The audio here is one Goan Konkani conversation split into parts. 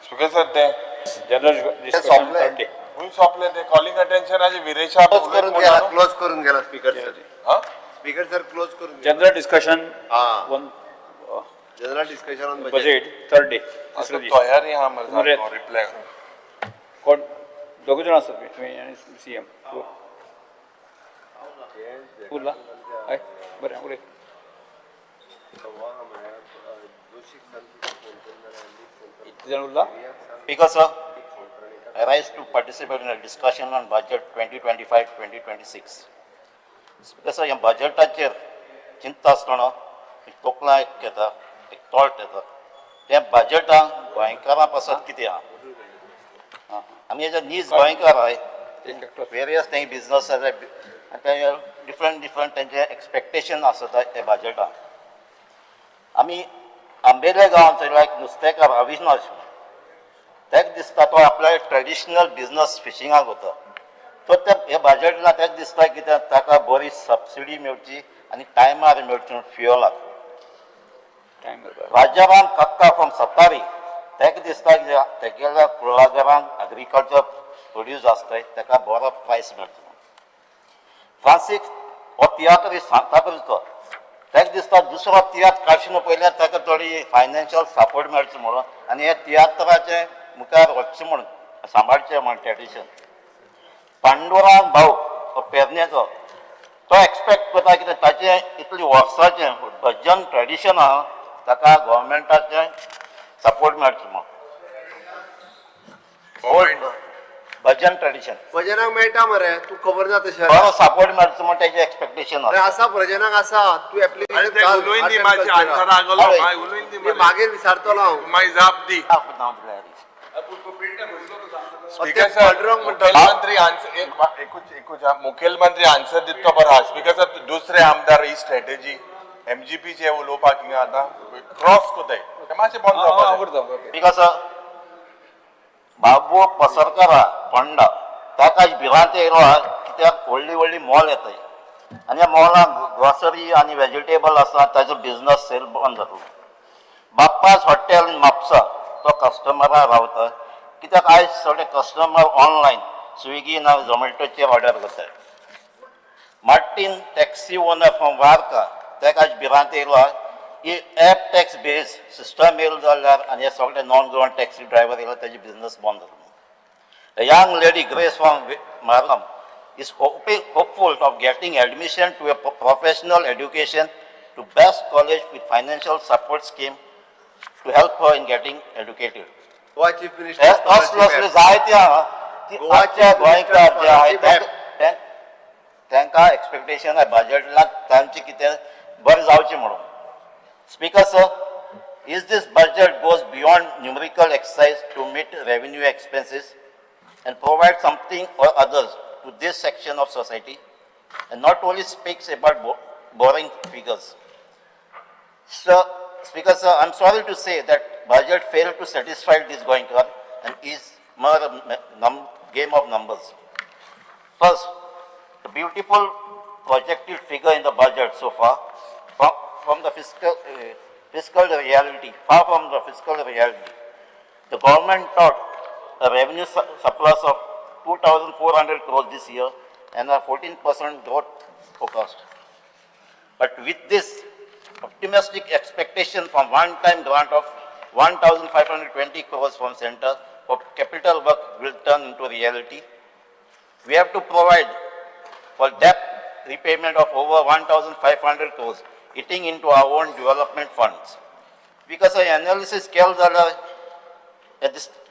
स्पीकर सर, ते जनरल डिस्कशन सोंपलें. Third day. खंय सोंपले ते कॉलिंग अटेन्शनाचे विरेशा क्लोज करून गेला, क्लोज करून गेला स्पीकर सर. हा. स्पीकर सर, क्लोज करून गेला. जनरल डिस्कशन हा. One general discussion on budget. Budget third day, तिसरो दीस. तयारी आहा मरे. मरे. रिप्लाय. कोण दोग जाण आसात तुमी आनी सी एम उरला हय, बरें उलय. इतले जाण उरला. Speaker sir, I rise to participate in a discussion on budget 2025-2026. Speaker sir, ह्या बजेटाचेर चिंतता आसतना एक तोकलां एक येता, एक थॉट येता, त्या बजेटान गोंयकारां पासत कितें आहा? आमी एज अ नीज गोंयकार आहाय, वेरियस तें बिजनस आसा, डिफरंट डिफरंट तेंचे एक्सपेक्टेशन आसता. त्या बजेटान आमी आंबेले गांवांत लायक नुस्तेकार अविनाश, तेका दिसता तो आपल्या ट्रेडिशनल बिजनस फिशिंगाक वता, तो त्या हे बजेटला तेका दिसता कितें, ताका बरी सबसिडी मेळची आनी टायमार मेळची म्हूण फ्युअलाक. टायम. राजाराम कक्का फ्रॉम सत्तारी, तेका दिसता की तेगेल्या कुळागरान एग्रीकल्चर प्रोड्यूस आसताय, तेका बरो प्रायस मेळचो. फ्रांसीस हो तियात्र सांताक्रूजचो, तेका दिसता दुसरो तियात्र काडचे न्हू पयल्यार ताका थोडी फायनान्शियल सपोर्ट मेळचो म्हणून आनी हे तियात्राचें मुखार वचचें म्हणून, सांबाळचें म्हण ट्रेडिशन. पांडुरंग भाऊ हो पेरण्याचो, तो एक्सपेक्ट करता कितें, ताचें इतली वर्साचें भजन ट्रेडिशन आहा, ताका गोवोरमेंटाचें सपोर्ट मेळचो म्हणून, ओल्ड भजन ट्रेडिशन. भजनाक मेळटा मरे, तूं खबर ना तशें. बरो सपोर्ट मेळचो म्हण तेजें एक्सपेक्टेशन अरे आसा. आसा, भजनाक आसा, तूं आनी एप्लिकेशन ते उलोवन दी मातशें आन्सर आगलो मागीर उलोवन दी मरे. मागीर विचारतलो हांव. मागीर जाप दी. नांव दिल्यार. स्पीकर सर, पांडुरंग म्हणटा. मुखेलमंत्री आन्सर एकूच एकूच हा. मुखेलमंत्री आन्सर दिता तो बरो आहा. स्पीकर सर, दुसरे आमदार ही स्ट्रॅटेजी एमजीपीचे उलोवपाक हिंगा आतां क्रॉस कोताय, ते मातशें बंद जावपाक जाय. करता. Because बाबू पसरकारा फोंडा, ताका भिरांत येयलो आहा, कित्याक व्हडली व्हडली मॉल येताय आनी ह्या मॉलान ग्रॉसरी आनी वेजिटेबल आसा, ताजो बिजनस सेल बंद जातलो. बाप्पास हॉटेल इन म्हापसा, तो कस्टमरा रावता, कित्याक आयज सगळे कस्टमर ऑनलायन स्विगी ना झोमॅटोचेर ऑर्डर करतात. मार्टीन टॅक्सी ओनर फ्रॉम वार्का, ताका आयज भिरांत येयलो आहा ही एप टॅक्स बेज सिस्टम येयलो जाल्यार आनी हे सगळे नॉन गोवन टॅक्सी ड्रायव्हर येयलो, तेजे बिजनस बंद जातलो. A young lady, Grace from Margam, is hopeful of getting admission to a professional education to best college with financial support scheme to help her in getting educated. Goa chief minister असलो असले जायते आहा की गोवा आमच्या chief गोंयकार जे आहाय scholarship. तांकां एक्सपेक्टेशन आहा बजेटला तांचें कितें बरें जावचें म्हणून. Speaker sir, is this budget goes beyond numerical exercise to meet revenue expenses and provide something or others to this section of society and not only speaks about boring figures. Sir, Speaker sir, I'm sorry to say that budget failed to satisfy this Goenkar and is more a game of numbers. First, the beautiful projected figure in the budget so far from the fiscal reality, far from the fiscal reality. The government thought a revenue surplus of 2,400 crores this year and a 14% growth forecast. But with this optimistic expectation from one-time grant of 1,520 crores from center for capital work will turn into reality. We have to provide for debt repayment of over 1,500 crores, eating into our own development funds. Because a analysis केलं जाल्यार हे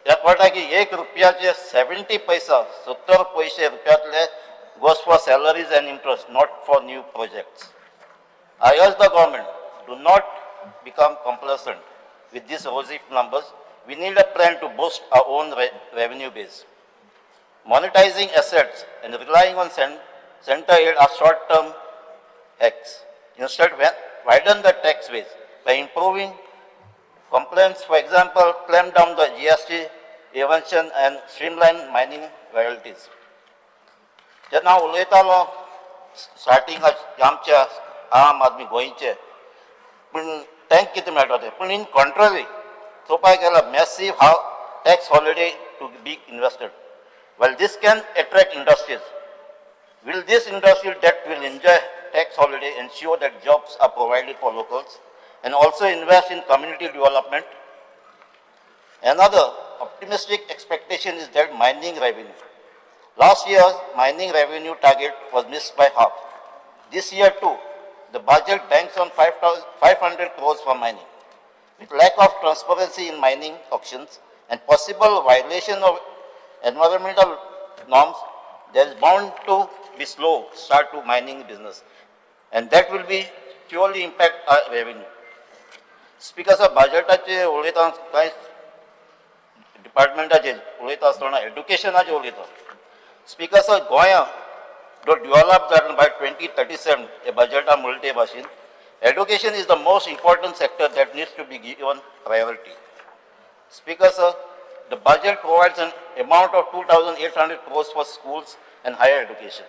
ह्या कळटा की एक रुपयाचे 70 पैसा, 70 पयशे रुपयांतले goes for salaries and interest, not for new projects. I urge the government, do not become complacent with these rosy numbers. We need a plan to boost our own revenue base. Monetizing assets and relying on center aid are short-term hacks. Instead, widen the tax base by improving compliance, for example, clamp down the GST evasion and streamline mining royalties. जेन्ना हांव उलयतालो स्टार्टिंग आमच्या आम आदमी गोंयचे, पूण तांकां कितें मेळटा तें, पूण इन कॉन्ट्ररी चोवपाक गेल्यार मॅसीव Tax holiday to be invested. While this can attract industries, will this industry that will enjoy tax holiday ensure that jobs are provided for locals and also invest in community development? Another optimistic expectation is that mining revenue. Last year's mining revenue target was missed by half. This year too, the budget banks on 500 crores for mining. With lack of transparency in mining auctions and possible violation of environmental norms, there is bound to be slow start to mining business, and that will be surely impact our revenue. Speaker sir, बजेटाचे उलयता कांय डिपार्टमेंटाचेर उलयता आसतना एड्युकेशनाचेर उलयता. स्पीकर सर, गोंया जो डेव्हलप जालें बाय 2037 हे बजेटा म्हणले ते भाशेन education is the most important sector that needs to be given priority. Speaker sir, the budget provides an amount of 2,800 crores for schools and higher education.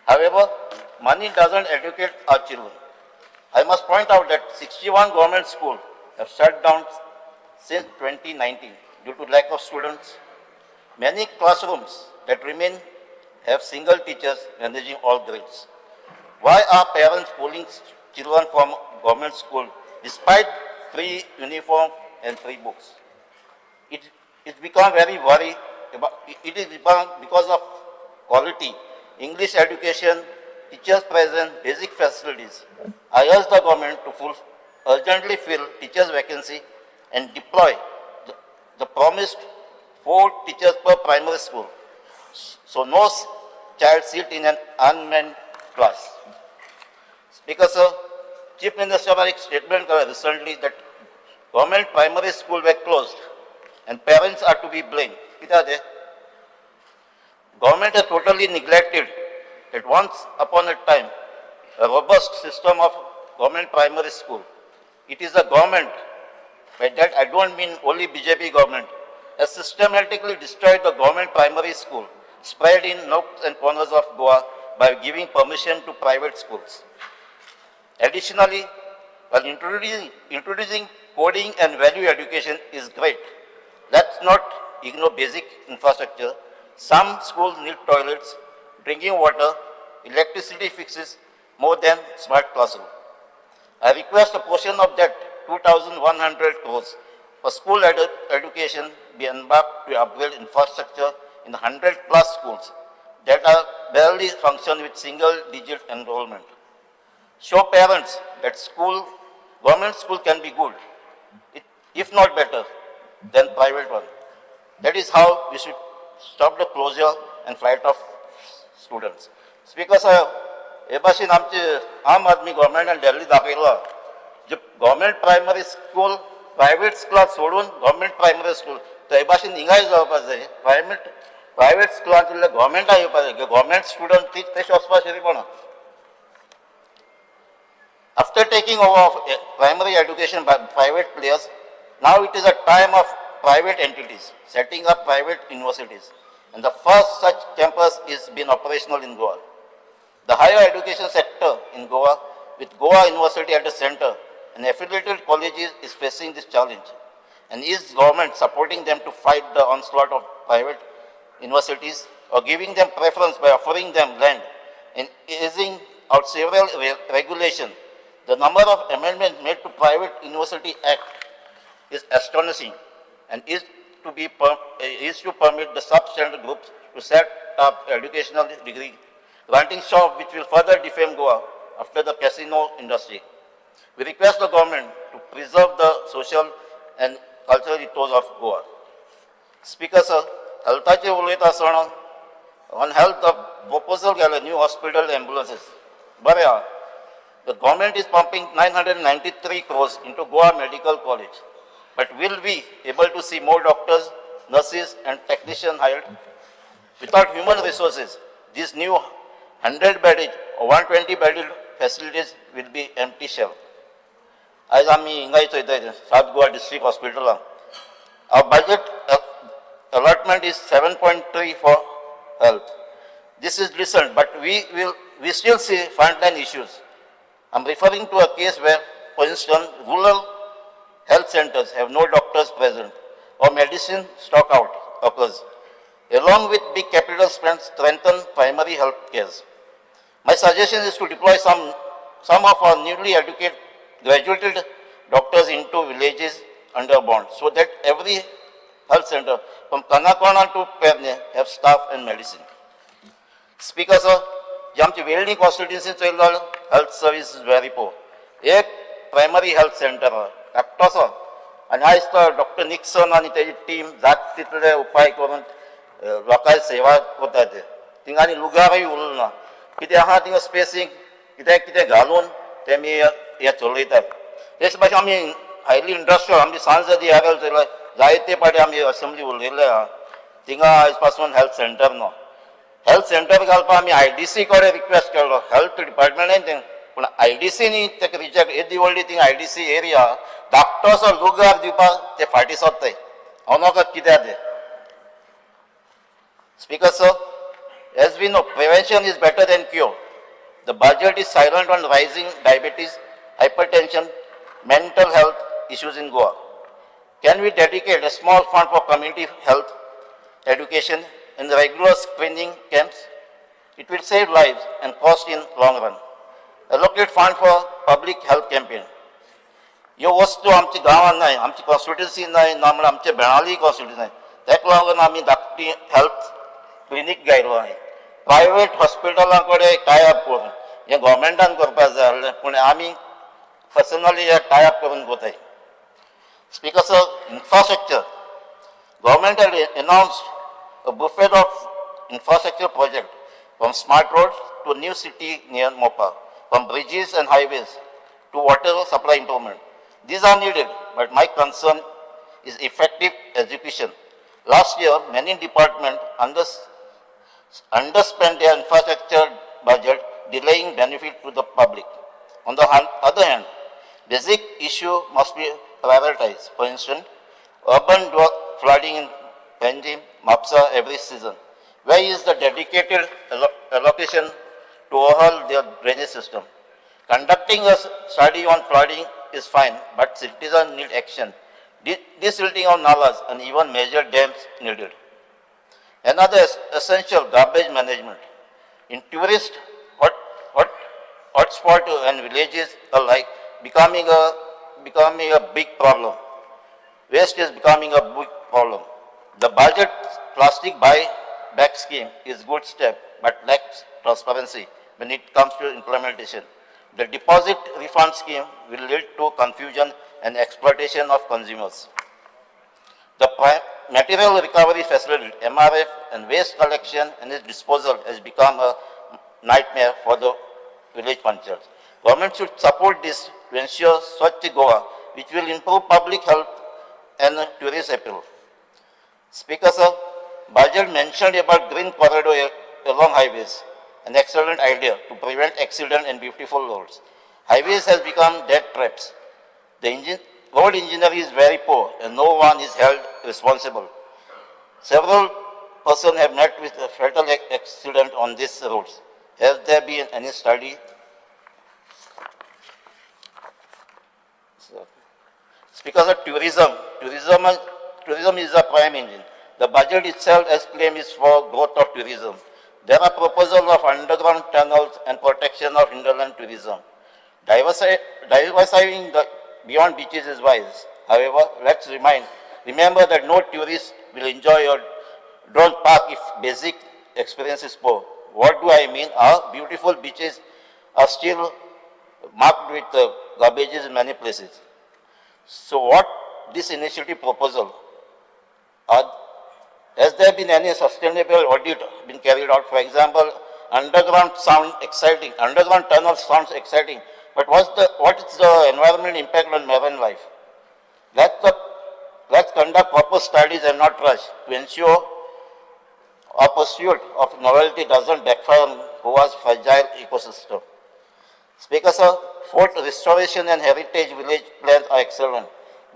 However, money doesn't educate our children. I must point out that 61 government schools have shut down since 2019 due to lack of students. Many classrooms that remain have single teachers managing all grades. Why are parents pulling children from government school despite free uniform and free books? It's become very worry about, it is become because of quality, English education, teachers present, basic facilities. I urge the government to urgently fill teachers vacancy and deploy the promised 4 teachers per primary school. So no child sit in an unmanned class. Speaker sir, Chief Minister एक statement केला recently that government primary school were closed and parents are to be blamed. कित्याक ते? Government has totally neglected that once upon a time, a robust system of government primary school. It is the government, by that I don't mean only BJP government, has systematically destroyed the government primary school, spread in nooks and corners of Goa by giving permission to private schools. Additionally, while introducing coding and value education is great, let's not ignore basic infrastructure. Some schools need toilets, drinking water, electricity fixes more than smart classroom. I request a portion of that 2,100 crores for school education be embarked to upgrade infrastructure in 100 plus schools that are barely function with single digit enrollment. Show parents that government school can be good, if not better, than private one. That is how we should stop the closure and flight of students. Speaker sir, हे भाशेन आमचे आम आदमी गव्हर्मेंटान दिल्ली दाखयला जे गव्हर्मेंट प्रायमरी स्कूल प्रायवेट स्कुलाक सोडून गव्हर्मेंट प्रायमरी स्कूल, तर हे भाशेन हिंगाय जावपाक जाय. प्रायवेट स्कुलांतल्या गव्हर्मेंटाक येवपाक जाय. गव्हर्मेंट स्टुडंट ती तशें वचपा शरीपणा. After taking over of primary education by private players, now it is a time of private entities setting up private universities. And the first such campus is been operational in Goa. The higher education sector in Goa, with Goa University at the center and affiliated colleges, is facing this challenge. And is government supporting them to fight the onslaught of private universities or giving them preference by offering them land and easing out several regulations? The number of amendments made to Private University Act is astonishing and is to permit the substandard groups to set up educational degree granting shop, which will further defame Goa after the casino industry. We request the government to preserve the social and cultural ethos of Goa. Speaker sir, हेल्थाचेर उलयता आसतना on health the proposal केलें new hospital ambulances. बरें आहा. The government is pumping 993 crores into Goa Medical College. But will we able to see more doctors, nurses and technicians hired? Without human resources, these new 100 bedded or 120 bedded facilities will be empty shell. आयज आमी हिंगाय चोयताय साउथ गोवा डिस्ट्रिक्ट हॉस्पिटलान our budget allotment is 7.3 for health. This is decent, but we still see frontline issues. I'm referring to a case where, for instance, rural health centers have no doctors present or medicine stock out occurs. Along with big capital spend, strengthen primary health cares. My suggestion is to deploy some of our newly educated, graduated doctors into villages under bond so that every health center from Canacona to Pernem have staff and medicine. Speaker sir, जे आमची वेलणी कॉन्स्टिट्युन्सी चोयलो जाल्यार health service is very poor. एक प्रायमरी हेल्थ सेंटर आहा धाकटोसो आनी आयज तो डॉक्टर निक्सन आनी तेजी टीम जात तितले उपाय करून लोकांक सेवा करता ते. थिंगा आनी लुगारूय उरलो ना, कितें आहा थिंगा स्पेसींग कितें कितें घालून तेमी हें चलयतात. तेच भाशेन आमी हायली इंडस्ट्रियल आमची सांज दी आरल चोयला जायते पाटी आमी असेंब्ली उलयल्ले आहा, थिंगा आयज पासून हेल्थ सेंटर ना. हेल्थ सेंटर घालपाक आमी I D C कडेन रिक्वेस्ट केलो, हेल्थ डिपार्टमेंटान तें, पूण I D सीनी तेका रिजेक्ट. येदी व्हडली thing I D C area धाकटोसो लुगार दिवपाक ते फाटीं सरताय. हांव नाका कित्याक तें. Speaker sir, as we know, prevention is better than cure. The budget is silent on rising diabetes, hypertension, mental health issues in Goa. Can we dedicate a small fund for community health, education and regular screening camps? It will save lives and cost in long run. Allocate fund for public health campaign. ह्यो वस्तू आमच्या गांवांत नाय, आमची कॉन्स्टिट्युन्सी नाय ना म्हणल्यार आमच्या बेणाली कॉन्स्टिट्युन्सी नाय. तेका लागून आमी धाकटी हेल्थ क्लिनीक घायलो आहाय प्रायवेट हॉस्पिटलां कडेन टाय अप करून. हें गोवोरमेंटान करपाक जाय आहलें, पूण आमी पर्सनली हे टाय अप करून कोताय. Speaker sir, infrastructure. Government had announced a buffet of infrastructure project from smart roads to new city near Mopa, from bridges and highways to water supply improvement. These are needed, but my concern is effective execution. Last year, many departments underspent their infrastructure budget, delaying benefit to the public. On the other hand, basic issue must be prioritized. For instance, urban flooding in Panjim, Mapsa every season. Where is the dedicated allocation to overhaul their drainage system? Conducting a study on flooding is fine, but citizens need action. Desilting of nalas and even major dams needed. Another essential, garbage management. In tourist hotspot and villages alike, becoming a big problem. Waste is becoming a big problem. The budget plastic buy back scheme is good step, but lacks transparency when it comes to implementation. The deposit refund scheme will lead to confusion and exploitation of consumers. The material recovery facility, MRF, and waste collection and its disposal has become a nightmare for the village panchayats. Government should support this to ensure Swachh Goa, which will improve public health and tourist appeal. Speaker sir, budget mentioned about green corridor along highways, an excellent idea to prevent accident and beautiful roads. Highways has become death traps. The road engineering is very poor and no one is held responsible. Several persons have met with a fatal accident on these roads. Has there been any study? So, because of tourism, tourism is a prime engine. The budget itself, as claimed, is for growth of tourism. There are proposals of underground tunnels and protection of hinterland tourism. Diversifying the beyond beaches is wise. However, let's remember that no tourist will enjoy your drone park if basic experience is poor. What do I mean? Our beautiful beaches are still marked with garbages in many places. So what this initiative proposal, has there been any sustainable audit been carried out? For example, underground sound exciting, underground tunnel sounds exciting, but what is the environmental impact on marine life? Let's conduct proper studies and not rush to ensure our pursuit of novelty doesn't backfire on Goa's fragile ecosystem. Speaker sir, fort restoration and heritage village plans are excellent.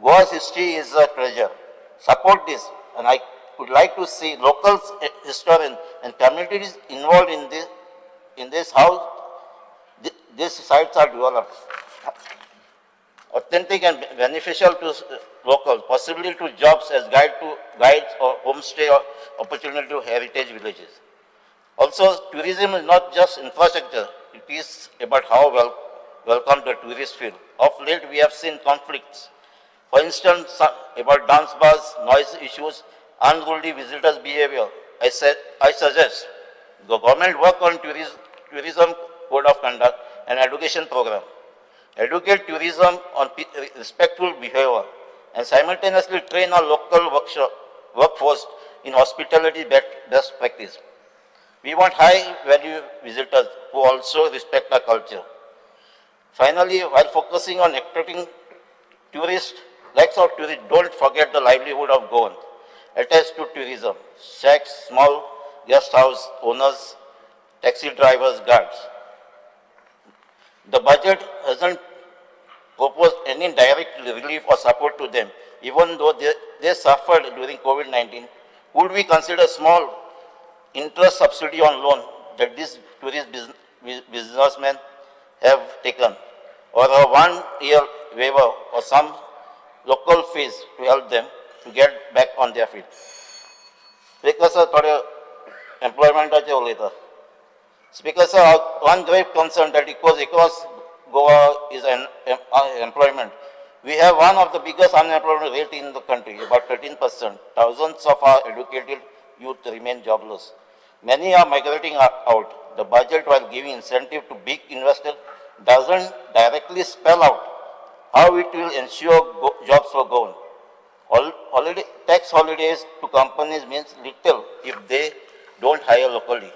Goa's history is a treasure. Support this, and I would like to see local historians and communities involved in this how these sites are developed. authentic and beneficial to locals, possibly to jobs as guides or homestay or opportunity to heritage villages. Also, tourism is not just infrastructure, it is about how welcome the tourists feel. Of late, we have seen conflicts. For instance, about dance bars, noise issues, unruly visitors' behavior. I suggest the government work on tourism code of conduct and education program. Educate tourism on respectful behavior and simultaneously train our local workforce in hospitality best practice. We want high value visitors who also respect our culture. Finally, while focusing on attracting tourists, lakhs of tourists, don't forget the livelihood of Goan attached to tourism, shacks, small guest house owners, taxi drivers, guards. The budget hasn't proposed any direct relief or support to them, even though they suffered during COVID-19. Would we consider small interest subsidy on loan that these tourist businessmen have taken, or a 1-year waiver or some local fees to help them to get back on their feet? Speaker sir, थोडे एम्प्लॉयमेंटाचे उलयता. Speaker sir, one great concern that echoes across Goa is employment. We have one of the biggest unemployment rate in the country, about 13%. Thousands of our educated youth remain jobless. Many are migrating out. The budget, while giving incentive to big investors, doesn't directly spell out how it will ensure jobs for Goa. Tax holidays to companies means little if they don't hire locally.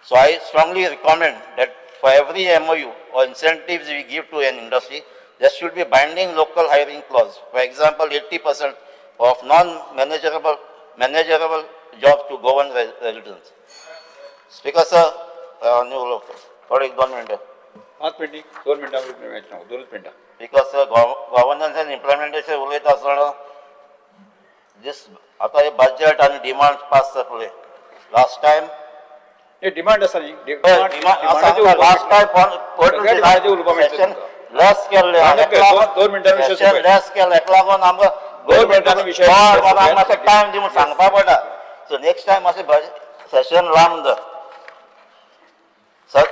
So I strongly recommend that for every MOU or incentives we give to an industry, there should be binding local hiring clause. For example, 80% of non-manageable manageable jobs to Goan residents. Speaker sir, न्यू उलोवता थोडे एक दोन मिनटां. पांच मिनटी, दोन मिनटां मेळटलें, दोनूच मिनटां. Because sir, governance and implementation उलयता आसतना this आतां हे बजट आनी डिमांड पास जातले. लास्ट टायम हे डिमांड आसा न्ही. लास्ट टायम डिमांडाचें उलोवपाक मेळटलें तुमकां. लेस केल्ले. दोन मिनटांनी विशय सोंपय. लेस केलें, हेका लागून आमकां दोन मिनटांनी विशय आमकां मातशें टायम दी म्हूण सांगपा पडटा. सो नेक्स्ट टायम मातशें सेशन लांब धर. सर,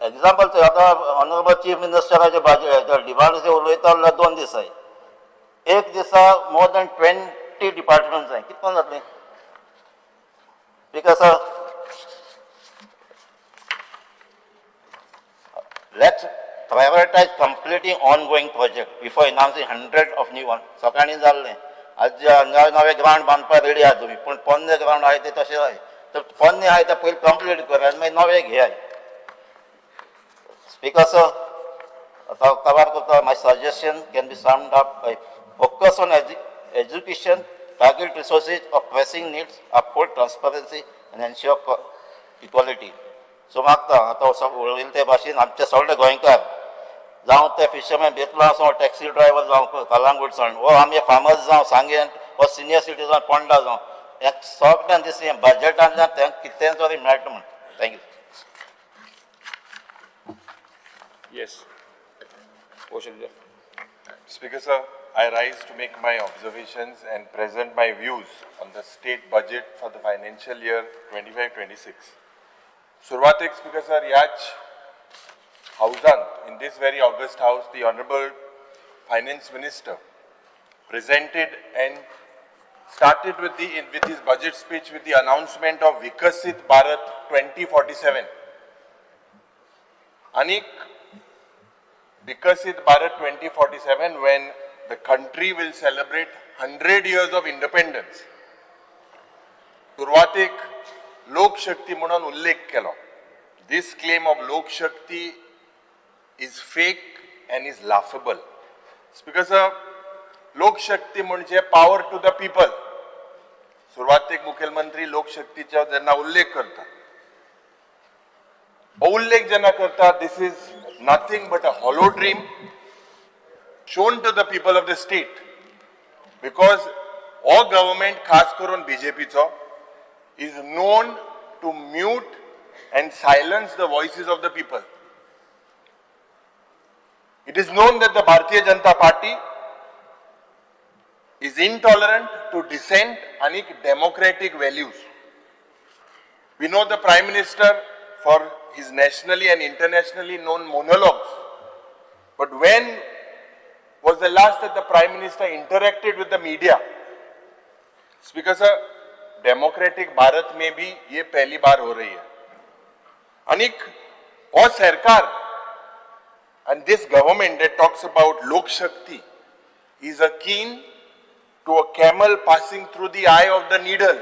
एग्जाम्पल आतां ऑनरेबल चीफ मिनिस्टराचे डिमांड उलयता जाल्यार 2 दीस जाय. एक दिसा मोर दॅन 20 डिपार्टमेंट जाय, कितको जातलें? Because let's prioritize completing ongoing project before announcing 100 of new one. सकाळीं जाल्लें, आज नवे नवे ग्रावंड बांदपाक रेडी आहा तुमी, पूण पोन्ने ग्रावंड आहाय ते तशें जाय. तर पोन्ने आहाय ते पयलीं कंप्लीट कर आनी मागीर नवे घेयाय. स्पीकर सर, आतां कबार करता. My suggestion can be summed up by focus on education, target resources of pressing needs, uphold transparency and ensure equality. So मागता आतां उलयले ते भाशेन आमचे सगळे गोंयकार, जावं ते फिशरमॅन बेतला आसूं, टॅक्सी ड्रायव्हर जावं कलांगूट सावन, वो आमचे फार्मर्स जावं सांगें, वो सिनियर सिटीजन पोंडा जावं, ह्या सगळ्यांक दिस हें बजटांतल्यान तांकां कितें तरी मेळटा म्हूण. Thank you. Yes. Ocean. Speaker sir, I rise to make my observations and present my views on the state budget for the financial year 25-26. सुरवातेक स्पीकर सर, ह्याच हावजांत, in this very august house, the honourable finance minister presented and started with his budget speech with the announcement of Viksit Bharat 2047. Anik Viksit Bharat 2047, when the country will celebrate 100 years of independence. सुरवातेक लोकशक्ती म्हणून उल्लेख केलो. This claim of Lokshakti is fake and is laughable. Speaker sir, Lokshakti म्हणजे पावर टू the people. सुरवातेक मुखेलमंत्री लोकशक्तीचो जेन्ना उल्लेख करता, हो उल्लेख जेन्ना करता, this is nothing but a hollow dream shown to the people of the state, because हो गव्हर्मेंट, खास करून बीजेपीचो, is known to mute and silence the voices of the people. It is known that the Bharatiya Janata Party is intolerant to dissent and democratic values. We know the Prime Minister for his nationally and internationally known monologues. But when was the last that the Prime Minister interacted with the media? Speaker sir, democratic Bharat में भी ये पहली बार हो रही है. अनिक और सरकार and this government that talks about Lok Shakti is akin to a camel passing through the eye of the needle.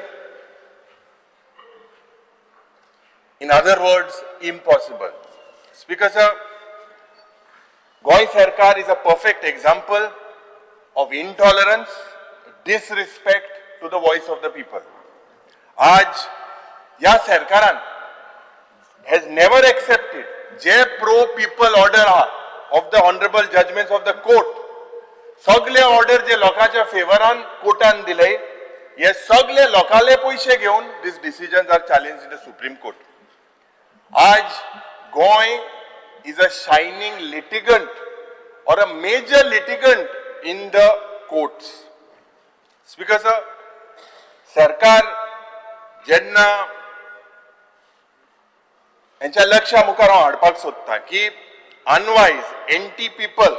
In other words, impossible. Speaker sir, Goa Sarkar is a perfect example of intolerance, disrespect to the voice of the people. आज या सरकारान has never accepted J pro people order आहा of the honorable judgments of the court. सगळे ऑर्डर जे लोकांच्या फेवरान कोर्टान दिले, हे सगळे लोकांले पयशे घेवन these decisions are challenged in the Supreme Court. आज Goa is a shining litigant or a major litigant in the courts. Speaker sir, सरकार जेन्ना हेंच्या लक्षा मुखार हांव हाडपाक सोदतां की अनवायज, एंटी पिपल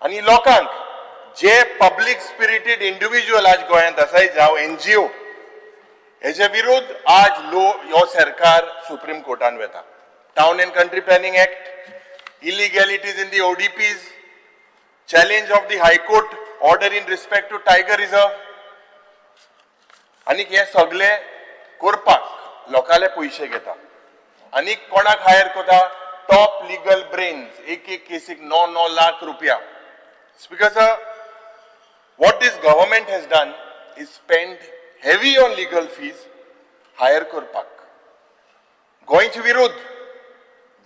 आनी लोकांक जे पब्लीक स्पिरिटेड इंडिव्हिज्युअल आज गोंयांत आसाय, जावं एनजीओ, हेजे विरुद्ध आज लो हो सरकार सुप्रीम कोर्टान वता. Town and Country Planning Act, illegalities in the ODPs, challenge of the High Court order in respect to Tiger Reserve, आनी हे सगळे करपाक लोकांले पयशे घेता आनी कोणाक हायर करता? टॉप लिगल ब्रेन्स, एक एक केसीक 9-9 लाख रुपया. Speaker sir, what this government has done is spend heavy on legal fees hire करपाक. गोंयचे विरुद्ध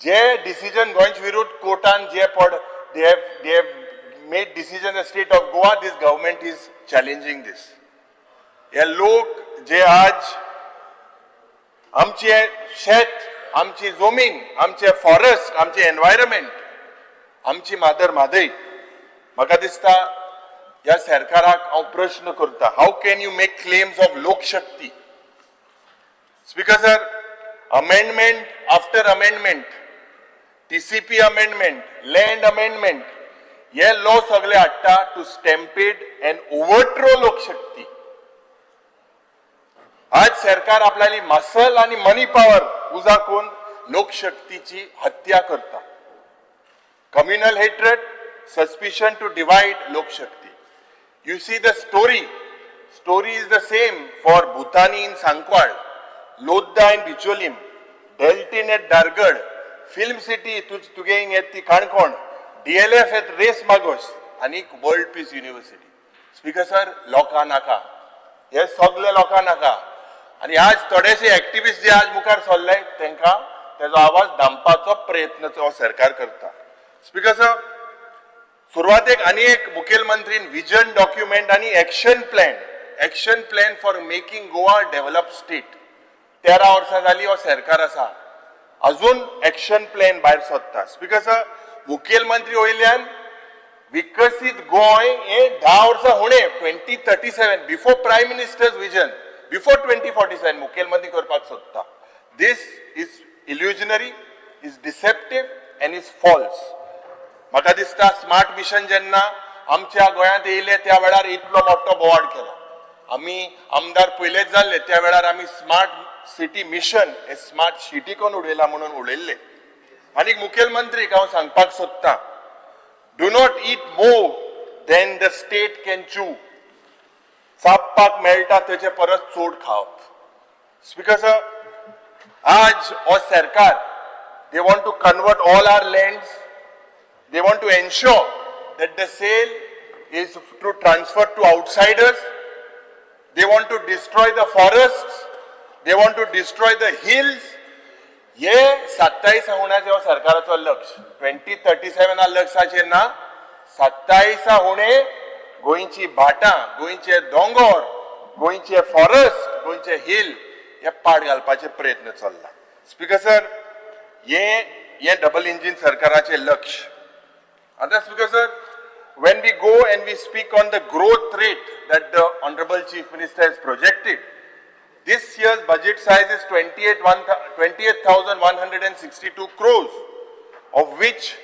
जे डिसिजन, गोंयचे विरुद्ध कोर्टान जे पड they have made decision the state of Goa, this government is challenging this. हे लोक जे आज आमचे शेत, आमची जमीन, आमचे फॉरेस्ट, आमचे एनवायरमेंट, आमची मादर म्हादय, म्हाका दिसता ह्या सरकाराक हांव प्रश्न करता, how can you make claims of Lokshakti? Speaker sir, amendment after amendment, TCP amendment, land amendment, हे लॉ सगळे हाडटा to stampede and overthrow Lokshakti. आज सरकार आपल्याली मसल आणि मनी पॉवर उजा करून लोकशक्तीची हत्या करता. Communal hatred, suspicion to divide Lokshakti. You see the story. Story is the same for Bhutani in Sancoale, Lodha in Bicholim, Deltin at Dargad, Film City तुगे येत ती Canacona, DLF at Reis Magos आनी world piece university. Speaker sir, लोकां नाका हे सगळे, लोकां नाका. आनी आज थोडेशे एक्टिविस्ट जे आज मुखार सरले, तांकां तेजो आवाज दामपाचो प्रयत्न हो सरकार करता. स्पीकर सर, सुरवातेक आनी एक मुखेलमंत्रीन विजन डॉक्युमेंट आनी action plan, action plan for making Goa develop state. 13 वर्सां जाली हो सरकार आसा, अजून एक्शन प्लॅन भायर सोदता. स्पीकर सर, मुखेलमंत्री वयल्यान विकसीत गोंय हे 10 वर्सां हुणे, 2037, before Prime Minister's vision, before 2047 मुखेलमंत्री करपाक सोदता. This is illusionary, is deceptive and is false. म्हाका दिसता स्मार्ट मिशन जेन्ना आमच्या गोंयांत येयले, त्या वेळार इतलो मोठो बोवाळ केलो. आमी आमदार पयलेच जाल्ले, त्या वेळार आमी स्मार्ट सिटी मिशन हे स्मार्ट सिटी कोण उडयला म्हणून उडयल्ले. आनी मुखेलमंत्रीक हांव सांगपाक सोदतां, do not eat more than the state can chew. चाबपाक मेळटा तेचे परस चड खावप. स्पीकर सर, आज हो सरकार, they want to convert all our lands. They want to ensure that the sale is to transfer to outsiders. They want to destroy the forests. They want to destroy the hills. हे 27 हुण्याचे हो सरकाराचो लक्ष, 2037 लक्षाचेर ना. 27 हुणे गोंयची भाटां, गोंयचे दोंगोर, गोंयचे फॉरेस्ट, गोंयचे हिल हे पाड घालपाचे प्रयत्न चल्ला. स्पीकर सर, हे हें डबल इंजीन सरकाराचें लक्ष. आतां Speaker sir, when we go and we speak on the growth rate that the Honorable Chief Minister has projected, this year's budget size is 28,162 crores, of which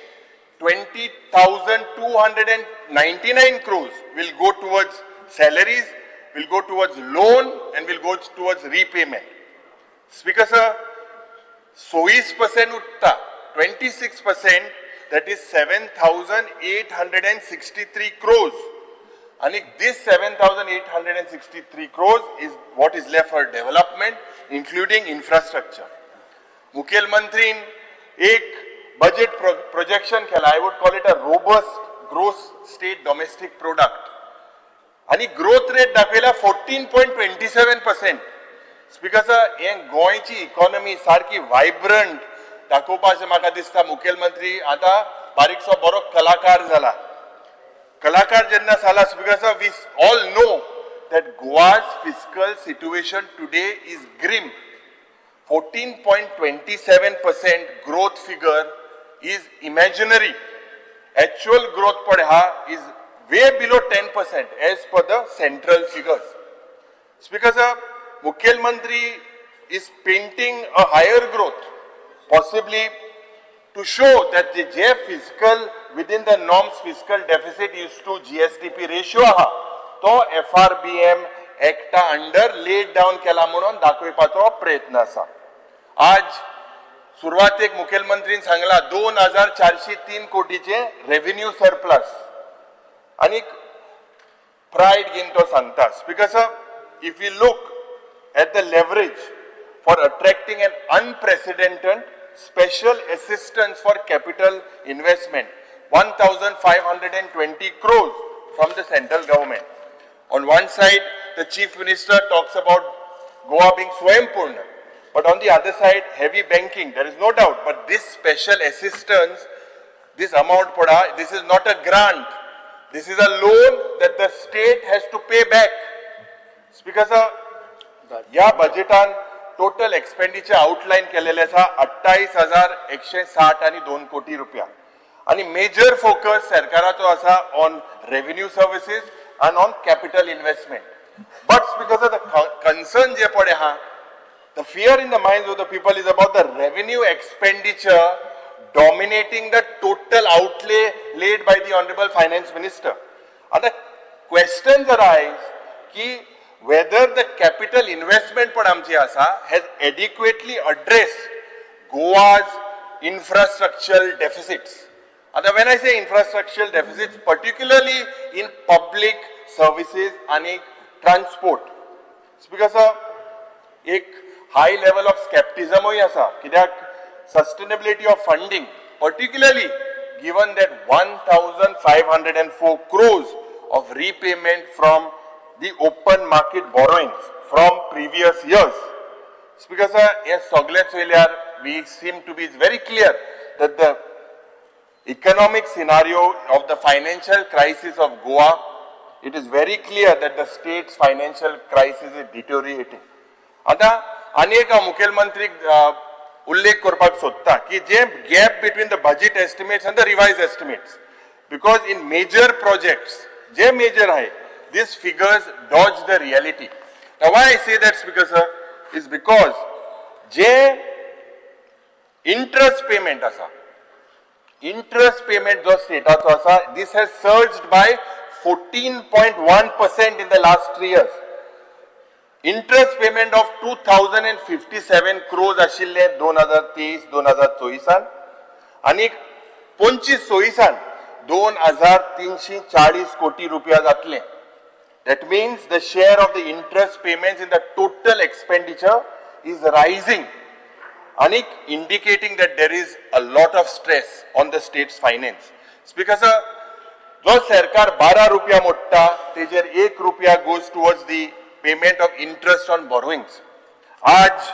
20,299 crores will go towards salaries, will go towards loan and will go towards repayment. Speaker sir, 26% उरता, 26%, that is 7,863 crores. आणि this 7,863 crores is what is left for development, including infrastructure. मुखेलमंत्रीन एक बजेट प्रोजेक्शन केला, I would call it a robust gross state domestic product आणि ग्रोथ रेट दाखयला 14.27%. Speaker sir, हें गोंयची इकॉनॉमी सारकी वायब्रंट दाखोवपाचें म्हाका दिसता. मुखेलमंत्री आतां बारीकसो बरो कलाकार जाला. कलाकार जेन्ना जाला, Speaker sir, we all know that Goa's fiscal situation today is grim. 14.27% growth figure is imaginary. Actual growth पळय हा is way below 10% as per the central figures. Speaker sir, मुखेलमंत्री is painting a higher growth, possibly to show that the J fiscal within the norms fiscal deficit is to GSDP ratio आहा तो FRBM एक्टा अंडर लेड डावन केला म्हणून दाखोवपाचो प्रयत्न आसा. आज सुरवातेक मुखेलमंत्रीन सांगला 2403 कोटीचे रेव्हेन्यू सरप्लस आणि प्रायड घेवन तो सांगता. Speaker sir, if you look at the leverage for attracting an unprecedented special assistance for capital investment, 1520 crores from the central government. On one side, the Chief Minister talks about Goa being Swayampurna, but on the other side, heavy banking, there is no doubt. But this special assistance, this amount, pada, this is not a grant. This is a loan that the state has to pay back. Speaker sir, या बजेटान टोटल एक्सपेंडिचर आउटलायन केलेले आसा 28,160 आणि 2 कोटी रुपया आणि मेजर फोकस सरकाराचो आसा on revenue services and on capital investment. But because of the concern जे पळय आहा, the fear in the minds of the people is about the revenue expenditure dominating the total outlay laid by the Honorable Finance Minister. आता questions arise की whether the capital investment पण आमची आसा has adequately addressed Goa's infrastructural deficits. आता when I say infrastructural deficits, particularly in public services आणि transport. Because एक हाय लेवल ऑफ स्कॅप्टिझमूय आसा, कित्याक sustainability of funding, particularly given that 1504 crores of repayment from the open market borrowings from previous years. Speaker sir, हे सगळें चोयल्यार we seem to be very clear that the economic scenario of the financial crisis of Goa, it is very clear that the state's financial crisis is deteriorating. आता आनी एक हांव मुखेलमंत्रीक उल्लेख करपाक सोदता की जे gap between the budget estimates and the revised estimates, because in major projects जे मेजर आहे, this figures dodge the reality. Why I say that, Speaker sir, is because J interest payment आसा, इंटरेस्ट पेमेंट जो स्टेटाचो आसा, this has surged by 14.1% in the last 3 years. Interest payment of 2057 crores आशिल्ले 2023 2024 आनी 25-26 2340 कोटी रुपया जातले. That means the share of the interest payments in the total expenditure is rising आणि indicating that there is a lot of stress on the state's finance. Speaker sir, जो सरकार 12 रुपया मोडटा तेजेर 1 रुपया goes towards the payment of interest on borrowings. आज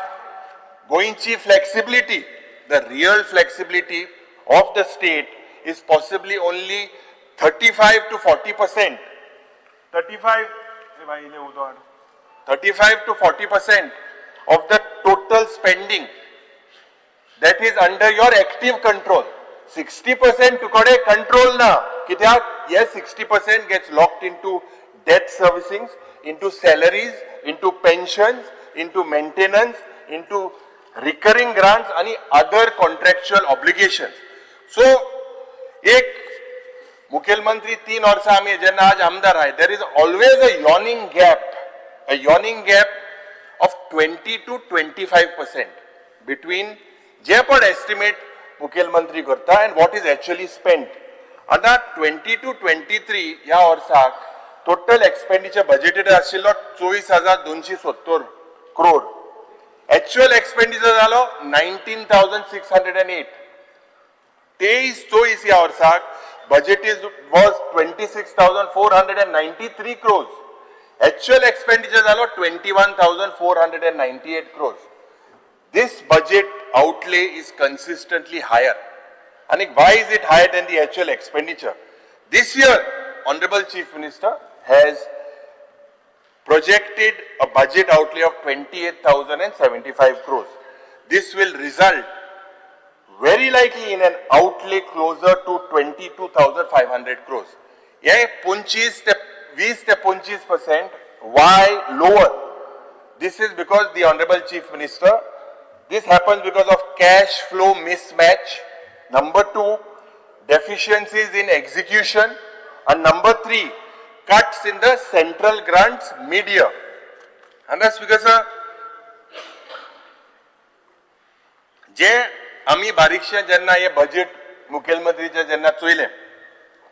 गोंयची flexibility, the real flexibility of the state is possibly only 35 to 40%, 35, 35 to 40% of the total spending. That is under your active control. 60% तुकडे कंट्रोल ना. कित्याक हे 60% gets locked into debt servicings, into salaries, into pensions, into maintenance, into recurring grants आणि अदर कॉन्ट्रॅक्च्युअल ऑब्लिगेशन. सो एक मुखेलमंत्री 3 वर्सां आमी जेन्ना आज आमदार आहाय, there is always a yawning gap, a yawning gap of 20 to 25% between जे पण एस्टिमेट मुखेलमंत्री करता and what is actually spent. आतां 22-23 ह्या वर्साक टोटल एक्सपेंडिचर बजेटेड आशिल्लो 24,270 क्रोड. एक्च्युअल एक्सपेंडिचर जालो 19,608. 23-24 ह्या वर्साक budget is was 26,493 crores. Actual expenditure जालो 21,498 crores. This budget outlay is consistently higher. And why is it higher than the actual expenditure? This year, Honorable Chief Minister has projected a budget outlay of 28,075 crores. This will result very likely in an outlay closer to 22,500 crores. हे 25 ते 20 ते 25%. Why lower? This is because the Honorable Chief Minister, this happens because of cash flow mismatch. Number two, deficiencies in execution. And number three, cuts in the central grants mid-year. And that's because जे आमी बारीकशें जेन्ना हे बजेट मुखेलमंत्रीचे जेन्ना चोयलें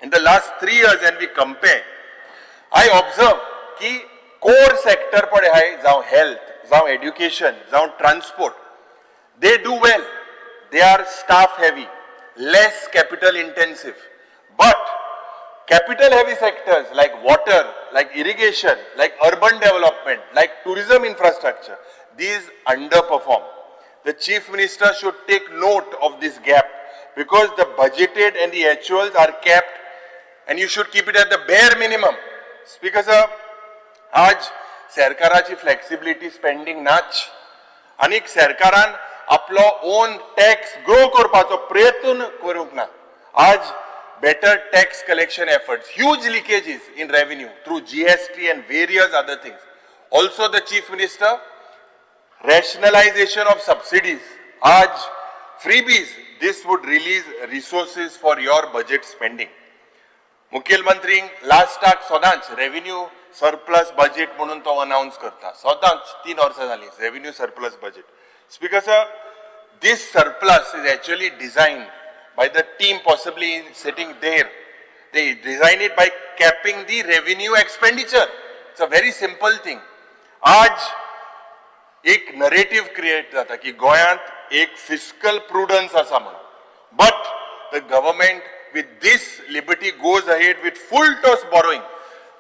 in the last 3 years and we compare, I observe की कोर सेक्टर पळय आहाय, जावं हेल्थ, जावं एड्युकेशन, जावं transport, they do well. They are staff heavy, less capital intensive. But capital heavy sectors like water, like irrigation, like urban development, like tourism infrastructure, these underperform. The Chief Minister should take note of this gap because the budgeted and the actuals are capped and you should keep it at the bare minimum. Speaker sir, आज सरकाराची फ्लेक्सिबिलिटी स्पेंडींग नाच आनीक सरकारान आपलो ओन टॅक्स ग्रो करपाचो प्रयत्न करूंक ना. आज better tax collection efforts, huge leakages in revenue through GST and various other things. Also, the Chief Minister, rationalization of subsidies, आज freebies, this would release resources for your budget spending. मुखेलमंत्री लास्टाक सदांच रेव्हेन्यू सरप्लस बजेट म्हणून तो अनाउन्स करता. सदांच 3 वर्सां जाली revenue surplus budget. Speaker sir, this surplus is actually designed by the team possibly sitting there. They design it by capping the revenue expenditure. It's a very simple thing. आज एक नरेटीव क्रिएट जाता की गोंयांत एक फिस्कल प्रुडन्स आसा म्हणून, but the government with this liberty goes ahead with full toss borrowing.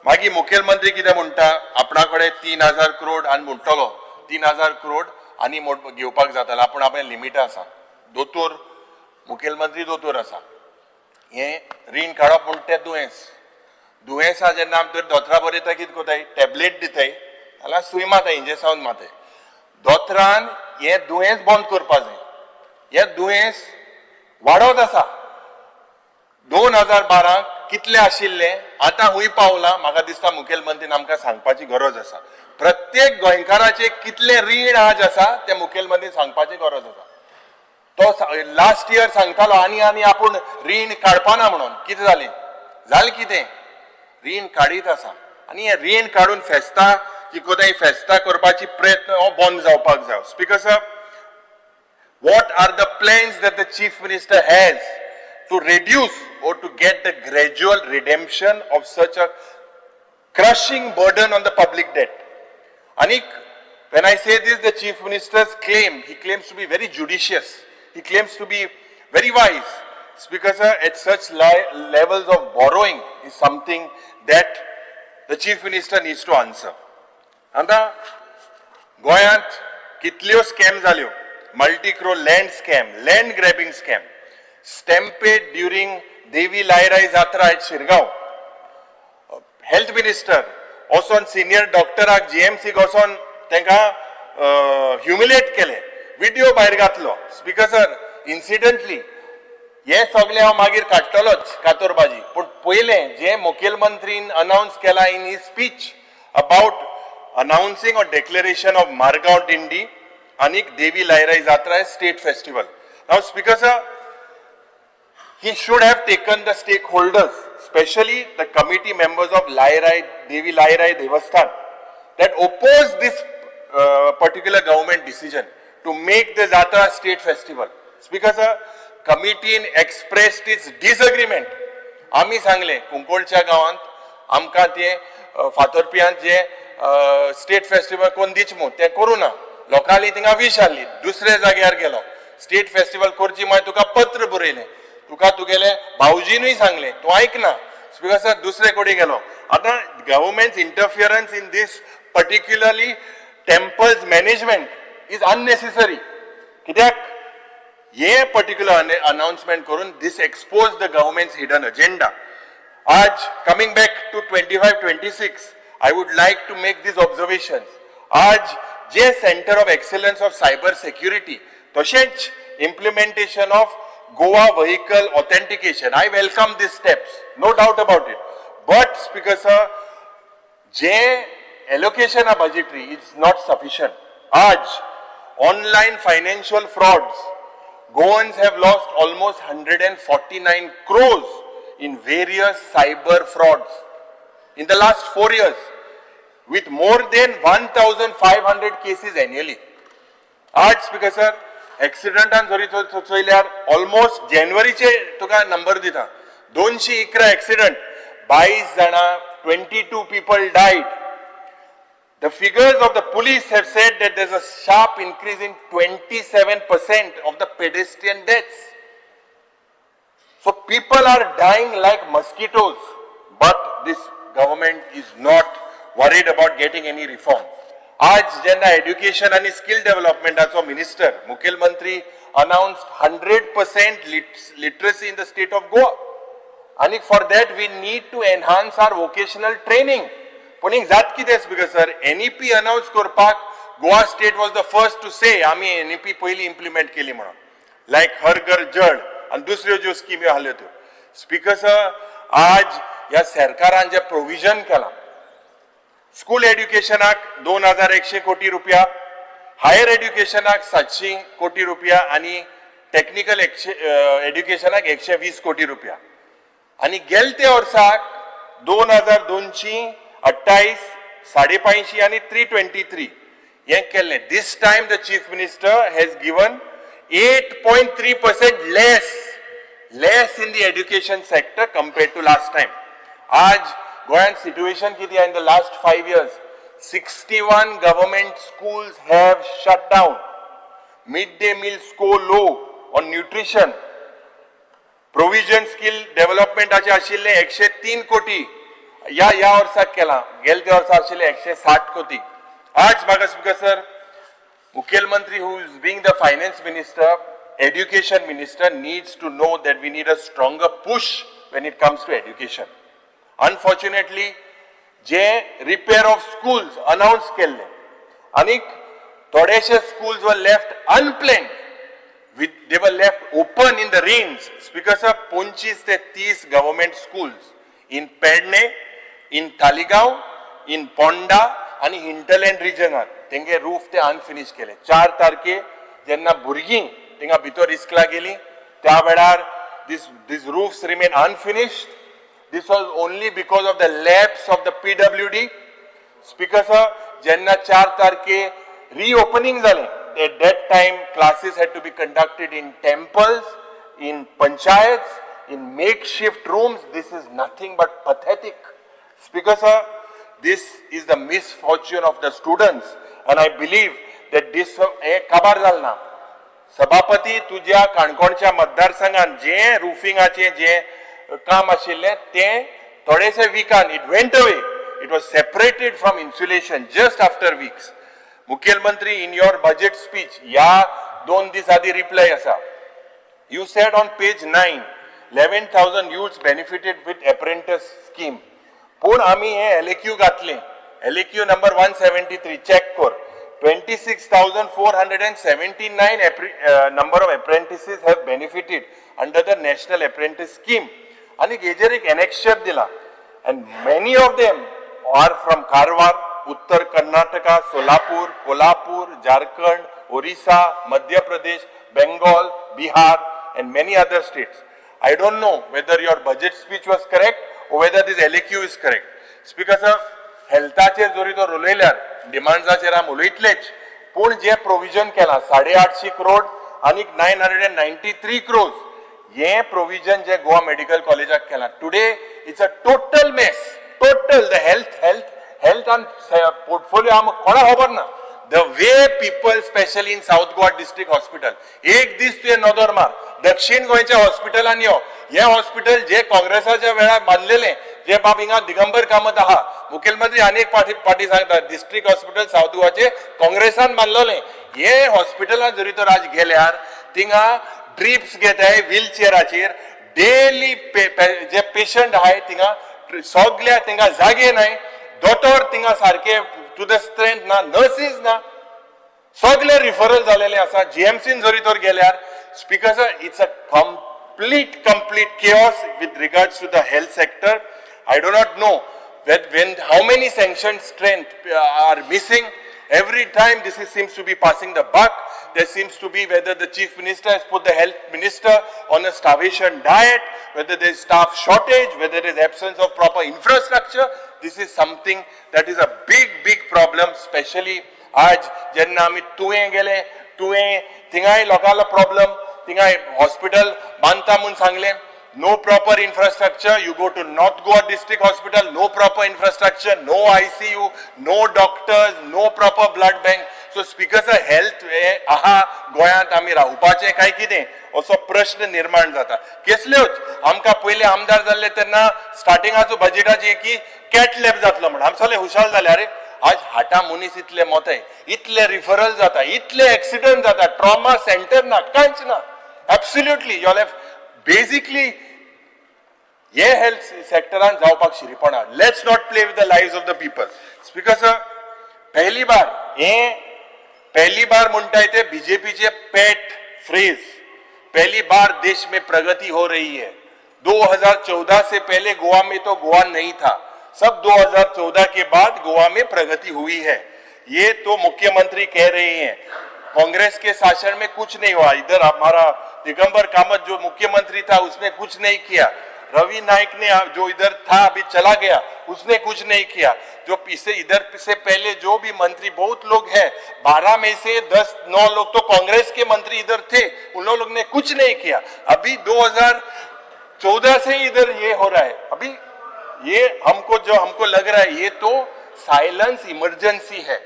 मागीर मुखेलमंत्री कितें म्हणटा, आपणा कडेन 3000 करोड आनी म्हणटलो 3000 करोड आनी घेवपाक जातालो. आपूण आपणें लिमिटां आसा. दोतोर, मुखेलमंत्री दोतोर आसा. हें रीण काडप म्हण तें दुयेंस. दुयेंसा जेन्ना आमी दोतोरा बरयता, कितें करताय? टॅबलेट दिताय जाल्यार सुय मारताय, इंजेक्शन मारताय. दोतोरान हें दुयेंस बंद करपा जाय. हें दुयेंस वाडत आसा. 2012 कितले आशिल्ले, आतां खूंय पावला, म्हाका दिसता मुखेलमंत्रीन आमकां सांगपाची गरज आसा. प्रत्येक गोंयकाराचे कितले रीण आज आसा तें मुखेलमंत्री सांगपाची गरज आसा. तो लास्ट इयर सांगतालो आनी आनी आपूण रीण काडपाना म्हणून. कितें जालें? जालें कितें? रीण काडीत आसा आनी हें रीण काडून फेस्तां कितें फेस्तां करपाची प्रयत्न हो बंद जावपाक जाय. Speaker sir, what are the plans that the Chief Minister has to reduce or to get the gradual redemption of such a crushing burden on the public debt? Anik, when I say this, the Chief Minister's claim, he claims to be very judicious. He claims to be very wise. Speaker sir, at such levels of borrowing is something that the Chief Minister needs to answer. आतां गोंयांत कितल्यो स्कॅम जाल्यो: multi crore land scam, land grabbing scam, stampede during Devi Lairai Jatra at Shirgaon. Health minister वचोन सिनियर डॉक्टराक जीएमसीक वचोन तांकां ह्युमिलेट केले, व्हिडिओ भायर घातलो. Speaker sir. इन्सिडंटली हे सगळे हांव मागीर काडटलोच कातोरबाजी, पूण पयलें जे मुखेलमंत्रीन अनावन्स केला in his speech about announcing or declaration of Margao Dindi आनी देवी लायराई जात्रा state festival. Now, Speaker sir, he should have taken the stakeholders, especially the committee members of Lairai, Devi Lairai Devasthan, that opposed this particular government decision to make the Jatra state festival. Speaker sir, committee expressed its disagreement. आमी सांगले कुंकोळच्या गांवांत आमकां ते फातोरपियांत जे स्टेट फेस्टिवल कोण दीच मू तें करूं ना. लोकांनी थिंगा वीश आहली. दुसऱ्या जाग्यार गेलो, स्टेट फेस्टिवल करची. मागीर तुका पत्र बरयलें, तुका तुगेले भावजीनूय सांगलें, तूं आयकना. स्पीकर सर, दुसरे कडेन गेलो. आतां government interference in this particularly temples management is unnecessary, कित्याक हे पर्टिक्युलर अनाउन्समेंट करून this expose the government's hidden agenda. आज coming back to 25-26, I would like to make these observation. आज जे Centre of Excellence of Cyber Security, तशेंच implementation of Goa vehicle authentication, I welcome these steps, no doubt about it. But, Speaker sir, J allocation of budgetary is not sufficient. आज online financial frauds, Goans have lost almost 149 crores in various cyber frauds in the last 4 years, with more than 1,500 cases annually. आज स्पीकर सर, एक्सिडंटान जरी चोयल्यार ऑलमोस्ट जानेवारीचे तुका नंबर दिता, 211 एक्सिडंट, 22 जाणां, 22 people died. The figures of the police have said that there's a sharp increase in 27% of the pedestrian deaths. So people are dying like mosquitoes, but this government is not worried about getting any reform. आज जेन्ना एड्युकेशन आनी स्किल डेव्हलपमेंटाचो मिनिस्टर, मुखेलमंत्री announced 100% literacy in the state of Goa. आनी for that we need to enhance our vocational training. पूण एक जात कितें, स्पीकर सर, एनईपी अनाउन्स करपाक Goa state was the first to say आमी एनईपी पयली इम्प्लिमेंट केली म्हणून, लायक हर घर जळ आनी दुसऱ्यो ज्यो स्किम्यो आहल्यो त्यो. स्पीकर सर, आज ह्या सरकारान जे प्रोविजन केलां, स्कूल एड्युकेशनाक 2100 कोटी रुपया, हायर एड्युकेशनाक 700 कोटी रुपया आनी टॅक्निकल एड्युकेशनाक 120 कोटी रुपया आनी गेलते वर्साक 2228, 550 आनी 323 हें केल्लें. This time the Chief Minister has given 8.3% less in the education sector compared to last time. आज गोंयांत सिट्युएशन कितें? In the last 5 years, 61 government schools have shut down. Mid day meal score low on nutrition. Provision skill डेव्हलपमेंटाचे आशिल्ले 103 कोटी ह्या ह्या वर्साक केला, गेले त्या वर्सा आशिल्ले 160 कोटी. आज म्हाका, स्पीकर सर, मुखेलमंत्री, who is being the finance minister, education minister, needs to know that we need a stronger push when it comes to education. Unfortunately, J repair of schools announce केल्ले आनी थोडेशे schools were left unplanned with, they were left open in the rains. Speaker sir, 25 ते 30 government schools in Pedne, in Taleigao, in Ponda आनी हिंटरलँड रिजनात तेंगे रूफ ते अनफिनीश केले. 4 तारखे जेन्ना भुरगीं थिंगा भितर इस्कला गेली, त्या वेळार these roofs remain unfinished. This was only because of the lapse of the PWD. Speaker sir, जेन्ना 4 तारखे रिओपनिंग जालें, at that time classes had to be conducted in temples, in panchayats, in makeshift rooms. This is nothing but pathetic. Speaker sir, this is the misfortune of the students and I believe that this हे काबार जाल ना. सभापती, तुज्या काणकोणच्या मतदारसंघात जे रुफिंगाचे जे काम आशिल्लें तें थोडेशे विकान it went away. It was separated from insulation just after weeks. मुखेलमंत्री, in your budget speech, ह्या 2 दीस आदी रिप्लाय आसा, you said on page 9, 11,000 youths benefited with apprentice scheme. पूण आमी हे एलएक्यू घातले, LAQ number 173 check कर. 26,479 number of apprentices have benefited under the National Apprentice Scheme. आनी हेजेर एक एनेक्शर दिला and many of them are from Karwar, Uttar Karnataka, Solapur, Kolhapur, Jharkhand, Orissa, Madhya Pradesh, Bengal, Bihar and many other states. I don't know whether your budget speech was correct or whether this LAQ is correct. Speaker sir, हेल्थाचेर जरी तर उलयल्यार डिमांड्साचेर आमी उलयतलेच, पूण जे प्रोविजन केलां 850 करोड आनी 993 crores हे प्रोविजन जे गोवा मेडिकल कॉलेजाक केलां, today it's a total mess, total. The health and portfolio आमकां कोणा खबर ना. The way people, specially in South Goa District Hospital, एक दीस तुवें नदर मार, दक्षिण गोंयच्या हॉस्पिटलान यो. हे हॉस्पिटल जे काँग्रेसाच्या वेळार बांदलेले, जे बाब हिंगा दिगंबर कामत आहा, मुखेलमंत्री अनेक पाटी पाटी सांगता, डिस्ट्रिक्ट हॉस्पिटल सावथ गोवाचे काँग्रेसान बांदलेले. हे हॉस्पिटलान जरी तर आज गेल्यार थिंगा ड्रिप्स घेताय व्हीलचेराचेर डेली. जे पेशंट आहाय थिंगा सगल्या थिंगा जागे नाय, दोतोर थिंगा सारके टू the strength ना, नर्सीस ना, सगळे रिफरल झालेले आसा. जीएमसीन जरी तर गेल्यार, Speaker sir, it's a complete chaos with regards to the health sector. I do not know that when how many sanctioned strength are missing. Every time this is, seems to be passing the buck. There seems to be whether the chief minister has put the health minister on a starvation diet, whether there is staff shortage, whether there is absence of proper infrastructure. This is something that is a big, big problem, especially आज जेन्ना आमी तुयें गेले, तुयें थिंगाय लोकांलो प्रॉब्लम. थिंगाय हॉस्पिटल बांदता म्हूण सांगलें, no proper infrastructure. You go to North Goa District Hospital, no proper infrastructure, no ICU, no doctors, no proper blood bank. So Speaker sir, health हे आहा गोंयांत आमी रावपाचें काय कितें असो प्रश्न निर्माण जाता. केसल्योच आमकां पयले आमदार जाल्ले तेन्ना स्टार्टिंगाचो बजेटाची की कॅथ लॅब जातलो म्हण आमी सगळे हुशाल जाले. अरे, आज हाटा मनीस इतले मोते, इतले रिफरल जाता, इतले एक्सिडंट जाता, ट्रॉमा सेंटर ना, कांयच ना. Absolutely you have basically हे हेल्थ सेक्टरान जावपाक शिरीपणा. Let's not play with the lives of the people. Speaker sir, पहली बार, हे पहली बार म्हणटाय ते बीजेपीचे पेट फ्रेज, पहली बार देश में प्रगति हो रही है. 2014 से पहले गोवा में तो गोवा नहीं था. सब 2014 के बाद गोवा में प्रगति हुई है, ये तो मुख्यमंत्री कह रहे हैं. कांग्रेस के शासन में कुछ नहीं हुआ. इधर हमारा दिगंबर कामत जो मुख्यमंत्री था, उसने कुछ नहीं किया. रवि नाइक ने जो इधर था, अभी चला गया, उसने कुछ नहीं किया. जो इससे इधर से पहले जो भी मंत्री, बहुत लोग हैं, 12 में से 10 नौ लोग तो कांग्रेस के मंत्री इधर थे, उन लोग ने कुछ नहीं किया. अभी 2014 से इधर ये हो रहा है. अभी ये हमको जो हमको लग रहा है, ये तो साइलेंस इमरजेंसी है,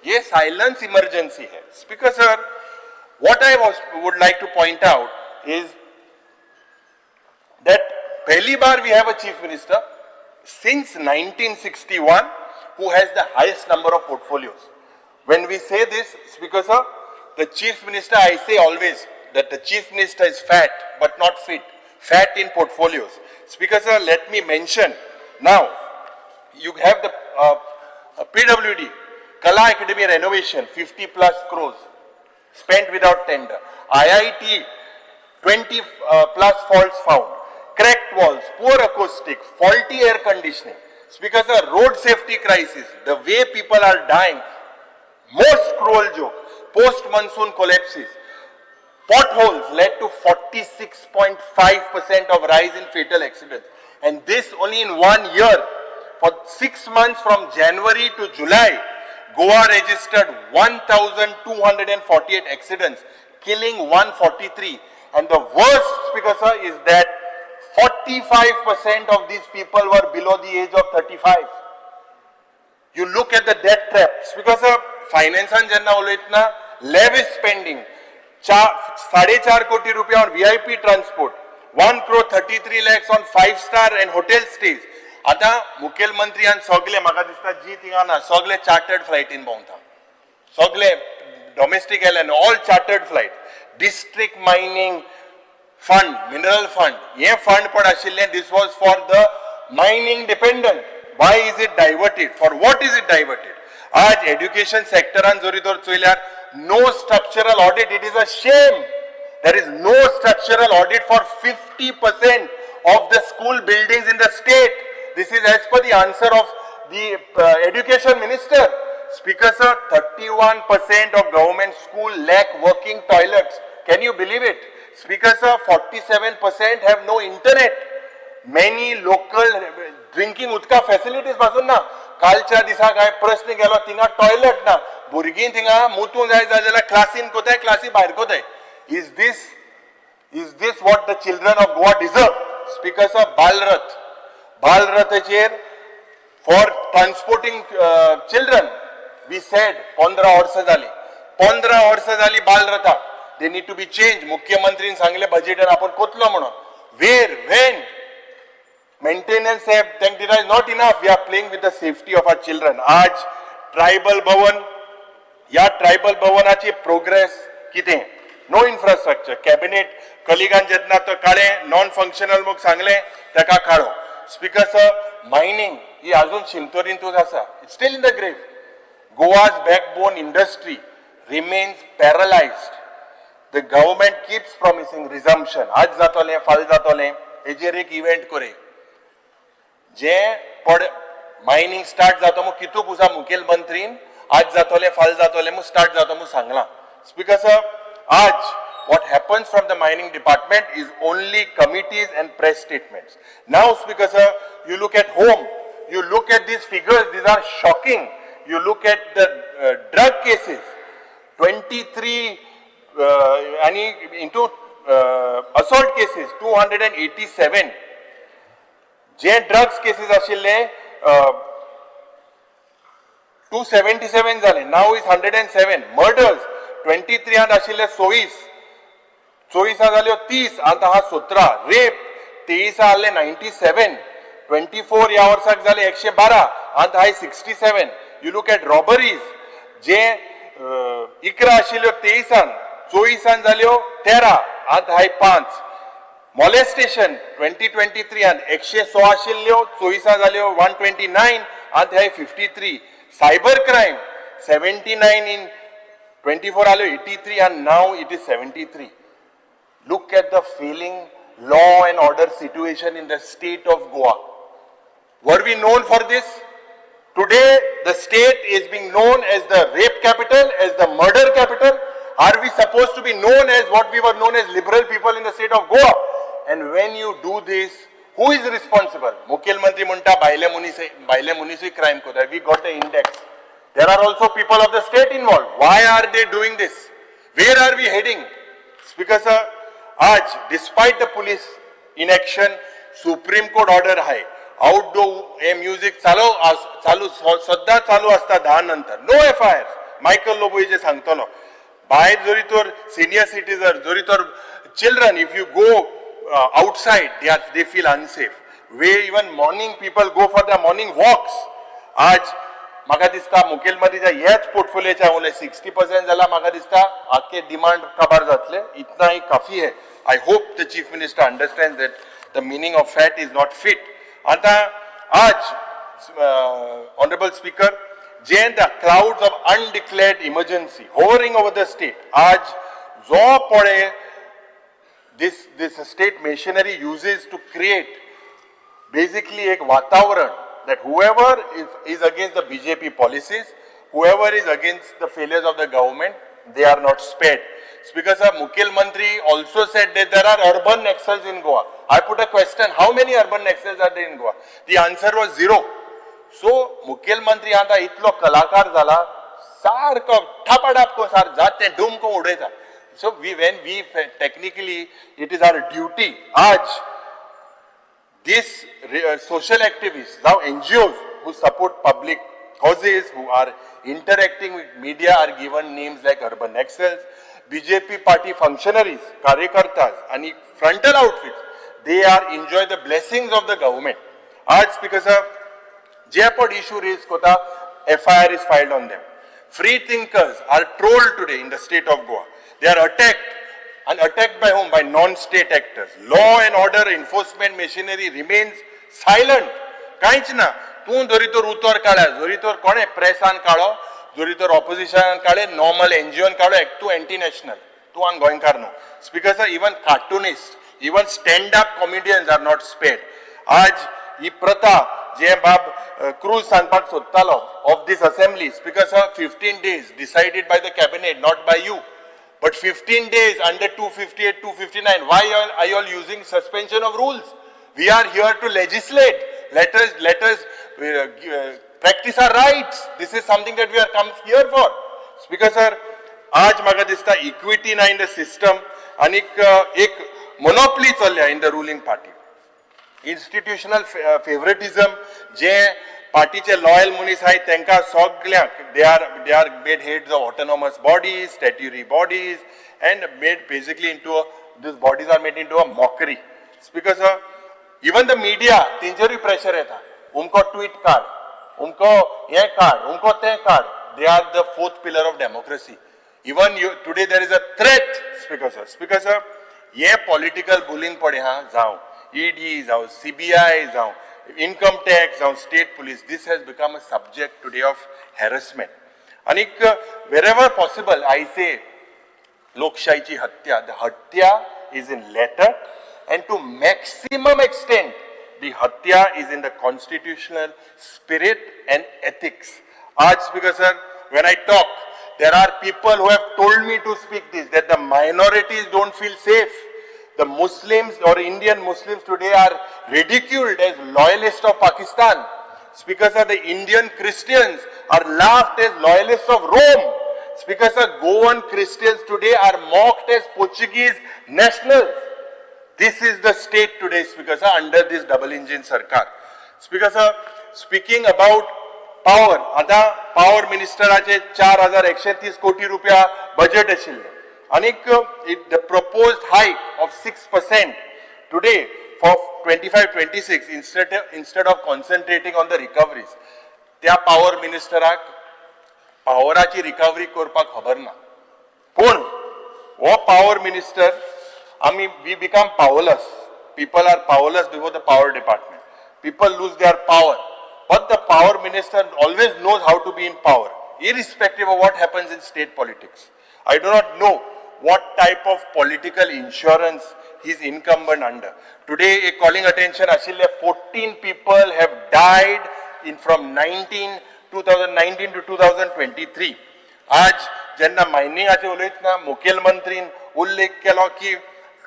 ये साइलेंस इमरजेंसी है. Speaker sir, what I would like to point out is that पहली bar we have a chief minister since 1961 who has the highest number of portfolios. When we say this, Speaker sir, the chief minister, I say always that the chief minister is fat but not fit, fat in portfolios. Speaker sir, let me mention now, you have the PWD, Kala Academy renovation, 50 plus crores spent without tender. IIT, 20 plus faults found, cracked walls, poor acoustic, faulty air conditioning. Speaker sir, road safety crisis, the way people are dying, most cruel joke, post monsoon collapses, potholes led to 46.5% of rise in fatal accidents. And this only in one year. For 6 months from January to July, Goa registered 1,248 accidents, killing 143. And the worst, Speaker sir, is that 45% of these people were below the age of 35. You look at the debt traps because फायनान्सान जेन्ना उलयतना, लेविश स्पेंडिंग, 4.5 कोटी रुपया on VIP transport, 1 crore 33 lakhs on five star and hotel stays. आतां मुखेलमंत्री आनी सगळे म्हाका दिसता जी थिंगा ना, सगळे चार्टर्ड फ्लायटीन भोंवता, सगळे domestic airline, all chartered flight. District mining fund, mineral fund, हे फंड पण आशिल्लें, this was for the mining dependent. Why is it diverted? For what is it diverted? आज एड्युकेशन सेक्टरान जरी तर चोयल्यार, no structural audit. It is a shame. There is no structural audit for 50% of the school buildings in the state. This is as per the answer of the education minister. Speaker sir, 31% of government school lack working toilets. Can you believe it? Speaker sir, 47% have no internet. Many local drinking उदका फॅसिलिटीज पासून ना. कालच्या दिसा काय प्रश्न केलो, थिंगा टॉयलेट ना, भुरगीं थिंगा मुतूंक जाय जाल्यार क्लासीन कोताय, क्लासी भायर कोताय. Is this what the children of Goa deserve? Speaker sir, Balrath, बालरथाचेर for transporting children, we said 15 वर्सां जाली, 15 वर्सां जाली बालरथाक. They need to be change. मुख्यमंत्रीन सांगले बजेटान आपण कोतलो म्हणून. वेर when maintenance app तांकां is not enough. We are playing with the safety of our children. आज ट्रायबल भवन, ह्या ट्रायबल भवनाची प्रोग्रेस कितें? No infrastructure. कॅबिनेट कलिगान जेन्ना तो काडे, नॉन फंक्शनल म्हूण सांगलें, ताका काडो. स्पीकर सर, मायनिंग ही अजून शिंतोरींतूच आसा. Still in the grave. Goa's backbone industry remains paralyzed. The government keeps promising resumption. आज जातलें, फाल्यां जातलें. हेजेर एक इव्हेंट करे जे पड मायनिंग स्टार्ट जातो म्हूण कितू पुसा मुखेलमंत्रीन आज जातोले, फाल्यां जातोले म्हूण, स्टार्ट जातो म्हूण सांगलां. स्पीकर सर, आज what happens from the mining department is only committees and press statements. Now, Speaker sir, you look at home, you look at these figures, these are shocking. You look at the drug cases, 23 आणि into assault cases 287. जे ड्रग्स केसीस आशिल्ले 277 जाले, now is 107. Murders 23 आशिल्ले 24, चोवीसा जाल्यो 30, आतां आहा 17. रेप 23 आहले 97, 24 ह्या वर्साक जाले 112, आतां आहाय 67. You look at robberies, जे 11 आशिल्ल्यो 23, 24 जाल्यो 13, आतां आहाय पांच. मॉलेस्टेशन 2023 106 आशिल्ल्यो, 24 जाल्यो 129, आतां आहाय 53. Cyber crime 79 in 24 आल्यो 83 and now it is 73. Look at the failing law and order situation in the state of Goa. Were we known for this? Today, the state is being known as the rape capital, as the murder capital. Are we supposed to be known as what we were known as, liberal people in the state of Goa? And when you do this, who is responsible? मुख्यमंत्री म्हणटा भायले मनीस, भायले मनीसूय क्रायम करता. We got the index. There are also people of the state involved. Why are they doing this? Where are we heading? Speaker sir, आज despite the police inaction, Supreme Court order आहे, आउटडोर हे म्युझिक चालू चालू सद्दां चालू आसता 10 नंतर. No FIR. मायकल लोबो जे सांगतलो, भायर जरी तर सिनियर सिटीजन, जरी तर children, if you go outside, they feel unsafe. Way even morning people go for the morning walks. आज म्हाका दिसता मुखेलमंत्रीच्या ह्याच पोर्टफोलियोच्या उलय 60% जाल्यार म्हाका दिसता आख्खे डिमांड काबार जातले. इतना ही काफी है. I hope the Chief Minister understand that the meaning of fat is not fit. आतां आज, honourable speaker, J the clouds of undeclared emergency hovering over the state, आज जो पळय this state machinery uses to create basically एक वातावरण that whoever is against the BJP policies, whoever is against the failures of the government, they are not spared. Speaker sir, Mukhel Mantri also said that there are urban Naxals in Goa. I put a question, how many urban Naxals are there in Goa? The answer was zero. So मुखेलमंत्री आता इतलो कलाकार जाला, सारको ठापाठाप को सार जात तें डूम को उडयता. So we when we technically, it is our duty. आज these social activists, now NGOs who support public causes, who are interacting with media, are given names like urban Naxals. BJP party functionaries, karyakartas, and frontal outfits, they are enjoy the blessings of the government. आज Speaker sir, जे पण issue raise कोता, FIR is filed on them. Free thinkers are trolled today in the state of Goa. They are attacked, and attacked by whom? By non-state actors. Law and order enforcement machinery remains silent. कांयच ना. तूं जरी तर उतर काडल्या, जरी तर कोणें प्रेसान काडो, जरी तर ऑपोजिशनान काडले, नॉर्मल एनजीओन काडो, एक तूं एंटी नॅशनल, तूं हांगा गोंयकार न्हू. Speaker sir, even cartoonist, even stand up comedians are not spared. आज ही प्रथा जे बाब क्रूज सांगपाक सोदतालो of this assembly, Speaker sir, 15 days decided by the cabinet, not by you. But 15 days under 258, 259, why are you all using suspension of rules? We are here to legislate. Let us practice our rights. This is something that we are come here for. Speaker sir, आज म्हाका दिसता इक्विटी ना इन the system आनीक एक मोनोपली चल्ल्या in the ruling party. Institutional favouritism, जे पार्टीचे लॉयल मनीस आहाय तांकां सगल्यांक they are made heads of autonomous bodies, statutory bodies, and made basically into these bodies are made into a mockery. Speaker sir, even the media, तेंचेरूय pressure येता, उमको ट्वीट काड, उमको हें काड, उमको तें काड. They are the fourth pillar of democracy. Even you today there is a threat, Speaker sir. Speaker sir, हे पॉलिटिकल बुलिंग पळय हा, जावं ईडी जावं सीबीआय जावं इन्कम टॅक्स जावं state police, this has become a subject today of harassment. आनीक wherever possible, I say, लोकशाहीची हत्या, the हत्या is in letter and to maximum extent the हत्या is in the constitutional spirit and ethics. आज, Speaker sir, when I talk, there are people who have told me to speak this, that the minorities don't feel safe. The Muslims or Indian Muslims today are ridiculed as loyalists of Pakistan. Speaker sir, the Indian Christians are laughed as loyalists of Rome. Speaker sir, Goan Christians today are mocked as Portuguese nationals. This is the state today, Speaker sir, under this double engine sarkar. Speaker sir, speaking about power, आता पॉवर मिनिस्टराचे 4130 कोटी रुपया बजेट आशिल्लें आनीक the proposed hike of 6% today for 25-26, instead of concentrating on the recoveries. त्या पॉवर मिनिस्टराक पॉवराची रिकवरी करपाक खबर ना, पूण हो पॉवर मिनिस्टर आमी we become powerless. People are powerless before the power department. People lose their power, but the power minister always knows how to be in power, irrespective of what happens in state politics. I do not know what type of political insurance he is incumbent under. Today, a calling attention आशिल्ले, 14 people have died in from 2019 to 2023. आज जेन्ना मायनिंगाचे उलयतना मुखेलमंत्रीन उल्लेख केलो की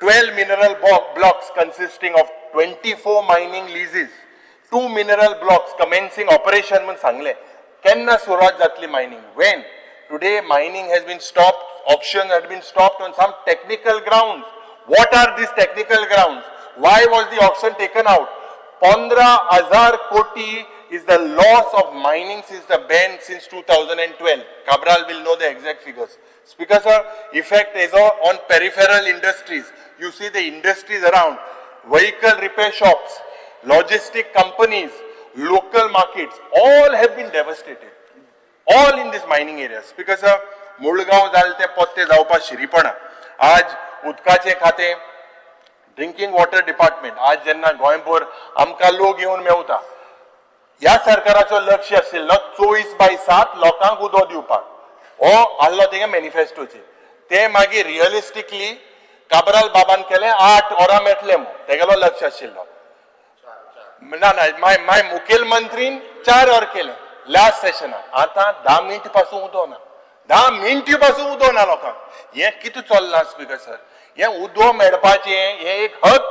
12 mineral blocks consisting of 24 mining leases, two mineral blocks commencing operation म्हूण सांगलें. केन्ना सुरवात जातली mining? When? Today mining has been stopped, auction had been stopped on some technical grounds. What are these technical grounds? Why was the auction taken out? 15,000 कोटी is the loss of mining since the ban, since 2012. Cabral will know the exact figures. Speaker sir, effect is on peripheral industries. You see the industries around, vehicle repair shops, logistic companies, local markets, all have been devastated. All in this mining areas. Speaker sir, Mulgaon जालें तें पोत्ते जावपा शिरीपणा. आज उदकाचें खातें, ड्रिंकिंग वॉटर डिपार्टमेंट, आज जेन्ना गोंयभर आमकां लोक येवन मेवता, ह्या सरकाराचो लक्ष आशिल्लो 24/7 लोकांक उदक दिवपाक. हो आहलो तेगे मॅनिफेस्टोचेर. ते मागीर रियलिस्टिकली काब्राल बाबान केलें, 8 वरां मेळटलें म्हूण तेगेलो लक्ष आशिल्लो. ना ना, माय माय मुखेलमंत्रीन 4 वर केलें लास्ट सेशनाक. आतां 10 मिनट पासून उदक ना, 10 मिनटी पासून उदक ना लोकांक. हें कितें चल्लां, स्पीकर सर? हें उदक मेळपाचें हें एक हक,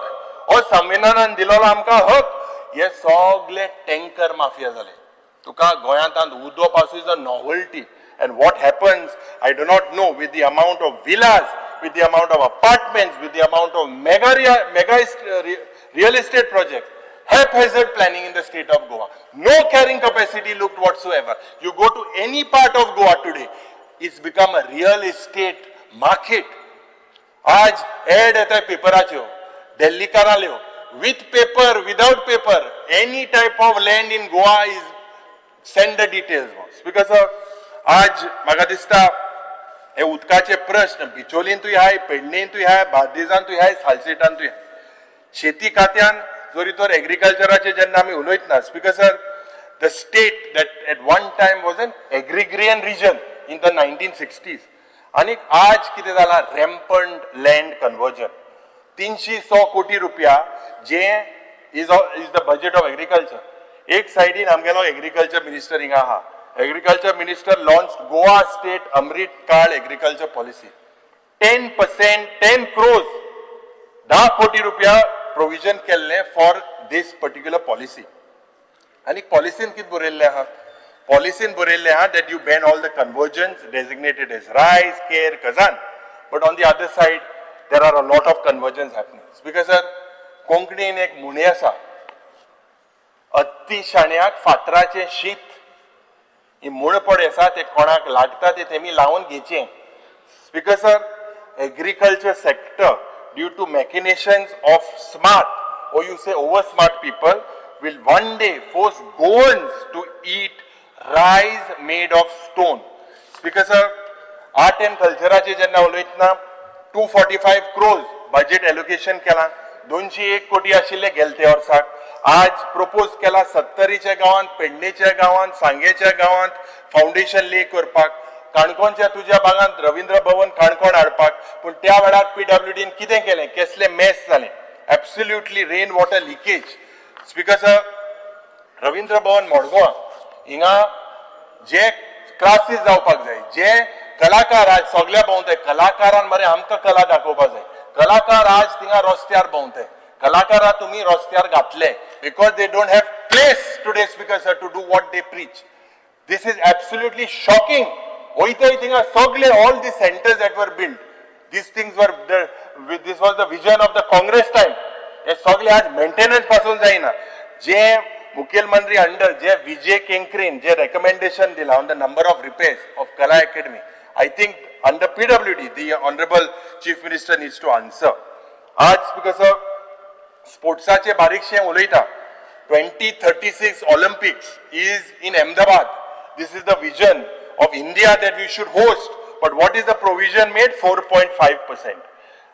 हो संविधानान दिलेलो आमकां हक. हे सगळे टँकर माफिया जाले. तुका गोंयांत उदक पासून is a novelty. And what happens, I do not know, with the amount of villas, with the amount of apartments, with the amount of mega real estate projects, haphazard planning in the state of Goa. No carrying capacity looked whatsoever. You go to any part of Goa today, it's become a real estate market. आज एड येता पेपराच्यो दिल्लीकाराल्यो, with paper, without paper, any type of land in Goa is, send the details. Because आज म्हाका दिसता हे उदकाचे प्रश्न बिचोलींतूय आहाय, पेडणेंतूय आहाय, बार्देजांतूय आहाय, सालसेटांतूय आहाय. शेती खात्यान जरी तर एग्रीकल्चराचे जेन्ना आमी उलयतना, speaker sir, The state that at one time was an agrarian region in the 1960s. आनी आज कितें जाला, रॅम्पंट लँड कन्वर्जन, 300 कोटी रुपया जे is the budget of agriculture. एक सायडीन आमगेलो एग्रीकल्चर मिनिस्टर हिंगा आहा. Agriculture minister launch Goa State Amrit Kaal agriculture policy. 10%, 10 crores, 10 कोटी रुपया प्रोविजन केल्लें फॉर these particular policy. आनी पॉलिसीन कितें बरयल्लें आहा? पॉलिसीन बरयल्लें आहा that you ban all the conversions designated as rice, ker, khazan, but on the other side there are a lot of conversions happening. Speaker sir, कोंकणीन एक म्हणी आसा, अत्ती शाण्याक फातराचें शीत. ही म्हण आसा, ते कोणाक लागता ते तेमी लावन घेवचें. Speaker sir, agriculture sector, due to machinations of smart, or you say over smart people, will one day force Goans to eat rice made of stone. Speaker sir, art and कल्चराचे जेन्ना उलयतना 245 crores budget allocation केला. 201 कोटी आशिल्ले गेलते वर्साक. आज प्रपोज केला सत्तरीच्या गांवांत, पेडणेच्या गांवांत, सांगेच्या गांवांत फाउंडेशन ले करपाक, काणकोणच्या तुज्या भागांत रवींद्र भवन काणकोण हाडपाक. पूण त्या वेळार पीडब्ल्यूडीन कितें केलें? केसलें मेस जालें? Absolutely rain water leakage. Speaker sir, Ravindra Bhavan Madgaon हिंगा जे क्लासीस जावपाक जाय, जे कलाकार आज सगल्या भोंवते, कलाकारान मरे आमकां कला दाखोवपाक जाय. कलाकार आज थिंगा रस्त्यार भोंवते. कलाकारा तुमी रस्त्यार घातले because they don't have place today, Speaker sir, to do what they preach. This is absolutely shocking. वयतय थिंगा सगळे, all the centers that were built, these things were, this was the vision of the Congress time. हे सगळे आज मेंटेनन्स पासून जायना. जे मुखेलमंत्री अंडर जे विजय केंकरेन जे रेकमेंडेशन दिला on the number of repairs of Kala Academy, I think under PWD the honourable Chief Minister needs to answer. आज कसं स्पोर्ट्साचे बारीकशें उलयता. 2036 Olympics is in Ahmedabad. This is the vision of India that we should host, but what is the provision made? 4.5%.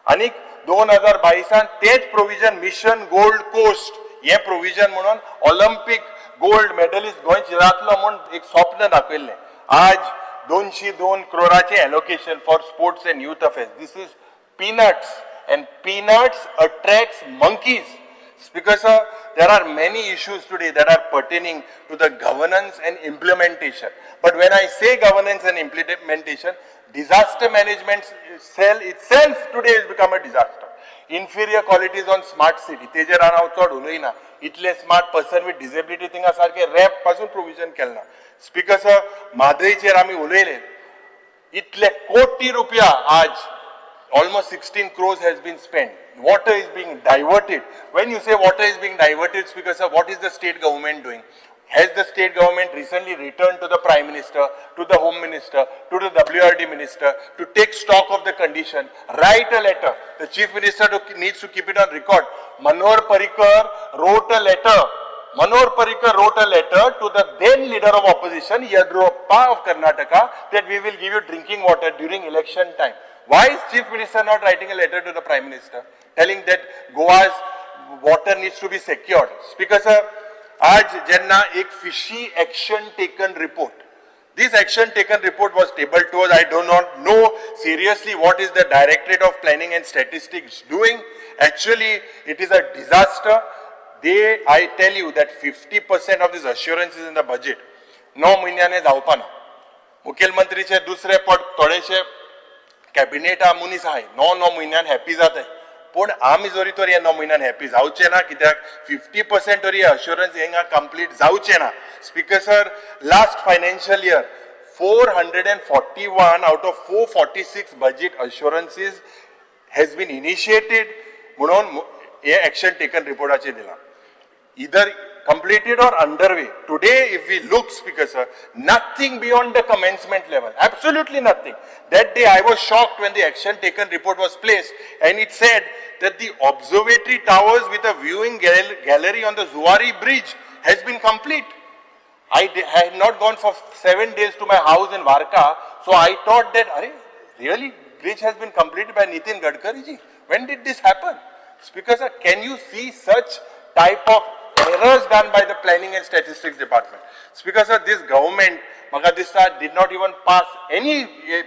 आणि 2022 त तेच प्रोविजन, मिशन गोल्ड कोस्ट हे प्रोविजन म्हणून ऑलिम्पिक गोल्ड मेडलिस्ट गोंयच जातलो म्हूण एक स्वप्न दाखयल्लें. आज 202 क्रोराचें allocation for sports and youth affairs. This is peanuts, and peanuts attracts monkeys. Speaker sir, there are many issues today that are pertaining to the governance and implementation. But when I say governance and implementation, disaster management cell itself today has become a disaster. Inferior qualities on smart city, तेजेर हांव चड उलयना. इतले स्मार्ट पर्सन विथ डिसेबिलिटी थिंगा सारके रॅम्प पासून प्रोविजन केलें ना. स्पीकर सर, म्हादयचेर आमी उलयले. इतले कोटी रुपया आज, almost 16 crores has been spent. Water is being diverted. When you say water is being diverted, Speaker sir, what is the state government doing? Has the state government recently returned to the Prime Minister, to the Home Minister, to the WRD Minister to take stock of the condition, write a letter? The Chief Minister needs to keep it on record. Manohar Parrikar wrote a letter. Manohar Parrikar wrote a letter to the then leader of opposition, Yediyurappa of Karnataka, that we will give you drinking water during election time. Why is Chief Minister not writing a letter to the Prime Minister telling that Goa's water needs to be secured? Speaker sir, आज जेन्ना एक fishy action taken report. This action taken report was tabled to us. I do not know seriously what is the Directorate of Planning and Statistics doing. Actually, it is a disaster. I tell you that 50% of this assurance is in the budget. 9 म्हयन्याने जावपा ना. मुखेलमंत्रीचे दुसरे पट थोडेशे कॅबिनेटा मनीस आहाय, णव णव म्हयन्यान हॅपी जाताय. पूण आमी जरी तर हे 9 म्हयन्यान हॅपी जावचे ना, कित्याक 50% तरी अश्युरन्स हिंगा कंप्लीट जावचे ना. Speaker sir, last financial year, 441 out of 446 budget assurances has been initiated म्हणून हे एक्शन टेकन रिपोर्टाचेर दिलां, either completed or underway. Today, if we look, Speaker sir, nothing beyond the commencement level, absolutely nothing. That day I was shocked when the action taken report was placed and it said that the observatory towers with a viewing gallery on the Zuari Bridge has been complete. I had not gone for 7 days to my house in Varca, so I thought that, Arey, really, bridge has been completed by Nitin Gadkari ji? When did this happen? Speaker sir, can you see such type of Errors done by the planning and statistics department. Speaker sir, this government म्हाका दिसता did not even pass any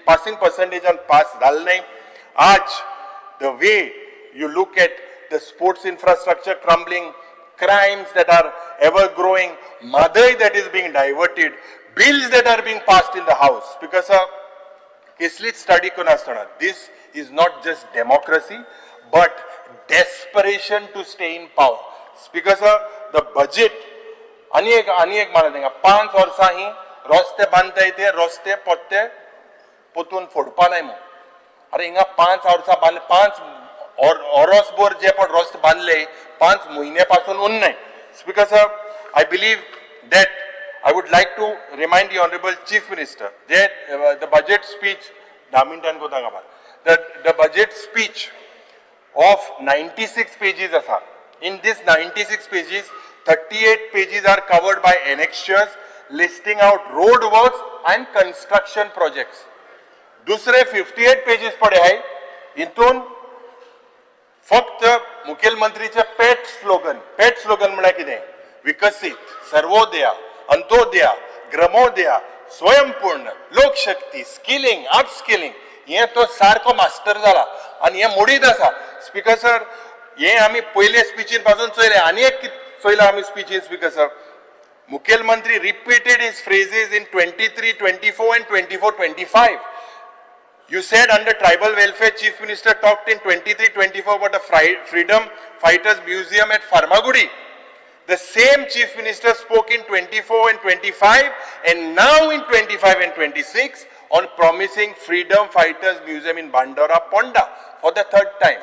passing percentage on pass जालें नाही. आज the way you look at the sports infrastructure crumbling, crimes that are ever growing, Mhadei that is being diverted, bills that are being passed in the house. Because कसलीच स्टडी करून आसतना, this is not just democracy but desperation to stay in power. Speaker sir, the budget आनी एक म्हणा, तांकां 5 वर्सां ही रस्ते बांदताय, ते रस्ते परते पोतून फोडपा नाय मू. अरे, हिंगा 5 वर्सां बांदले, पांच ओरोसभर जे पण रस्ते बांदले, 5 म्हयने पासून उरनाय. Speaker sir, I believe that I would like to remind the honourable Chief Minister J the budget speech, 10 मिनटान कोता खबर, the budget speech of 96 pages आसा. In this 96 pages, 38 pages are covered by annexures listing out road works and construction projects. दुसरे 58 पेजेस पडे आहे, हितून फक्त मुखेलमंत्रीचे पेट स्लोगन. पेट स्लोगन म्हळ्यार कितें? विकसीत, सर्वोदया, अंत्योदया, ग्रामोदया, स्वयंपूर्ण, लोकशक्ती, स्किलिंग, अपस्किलिंग. हे तो सारको मास्टर जाला आनी हे मोडीत आसा. स्पीकर सर, हे आमी पयले स्पिचीन पासून चोयले आनी एक चोयला आमी स्पिचीन. स्पीकर सर, मुखेलमंत्री repeated his phrases in 23, 24 and 24, 25. You said under tribal welfare, Chief Minister talked in 23, 24 about the Freedom Fighters Museum at Farmagudi. The same Chief Minister spoke in 24 and 25 and now in 25 and 26 on promising Freedom Fighters Museum in Bandora Ponda for the third time.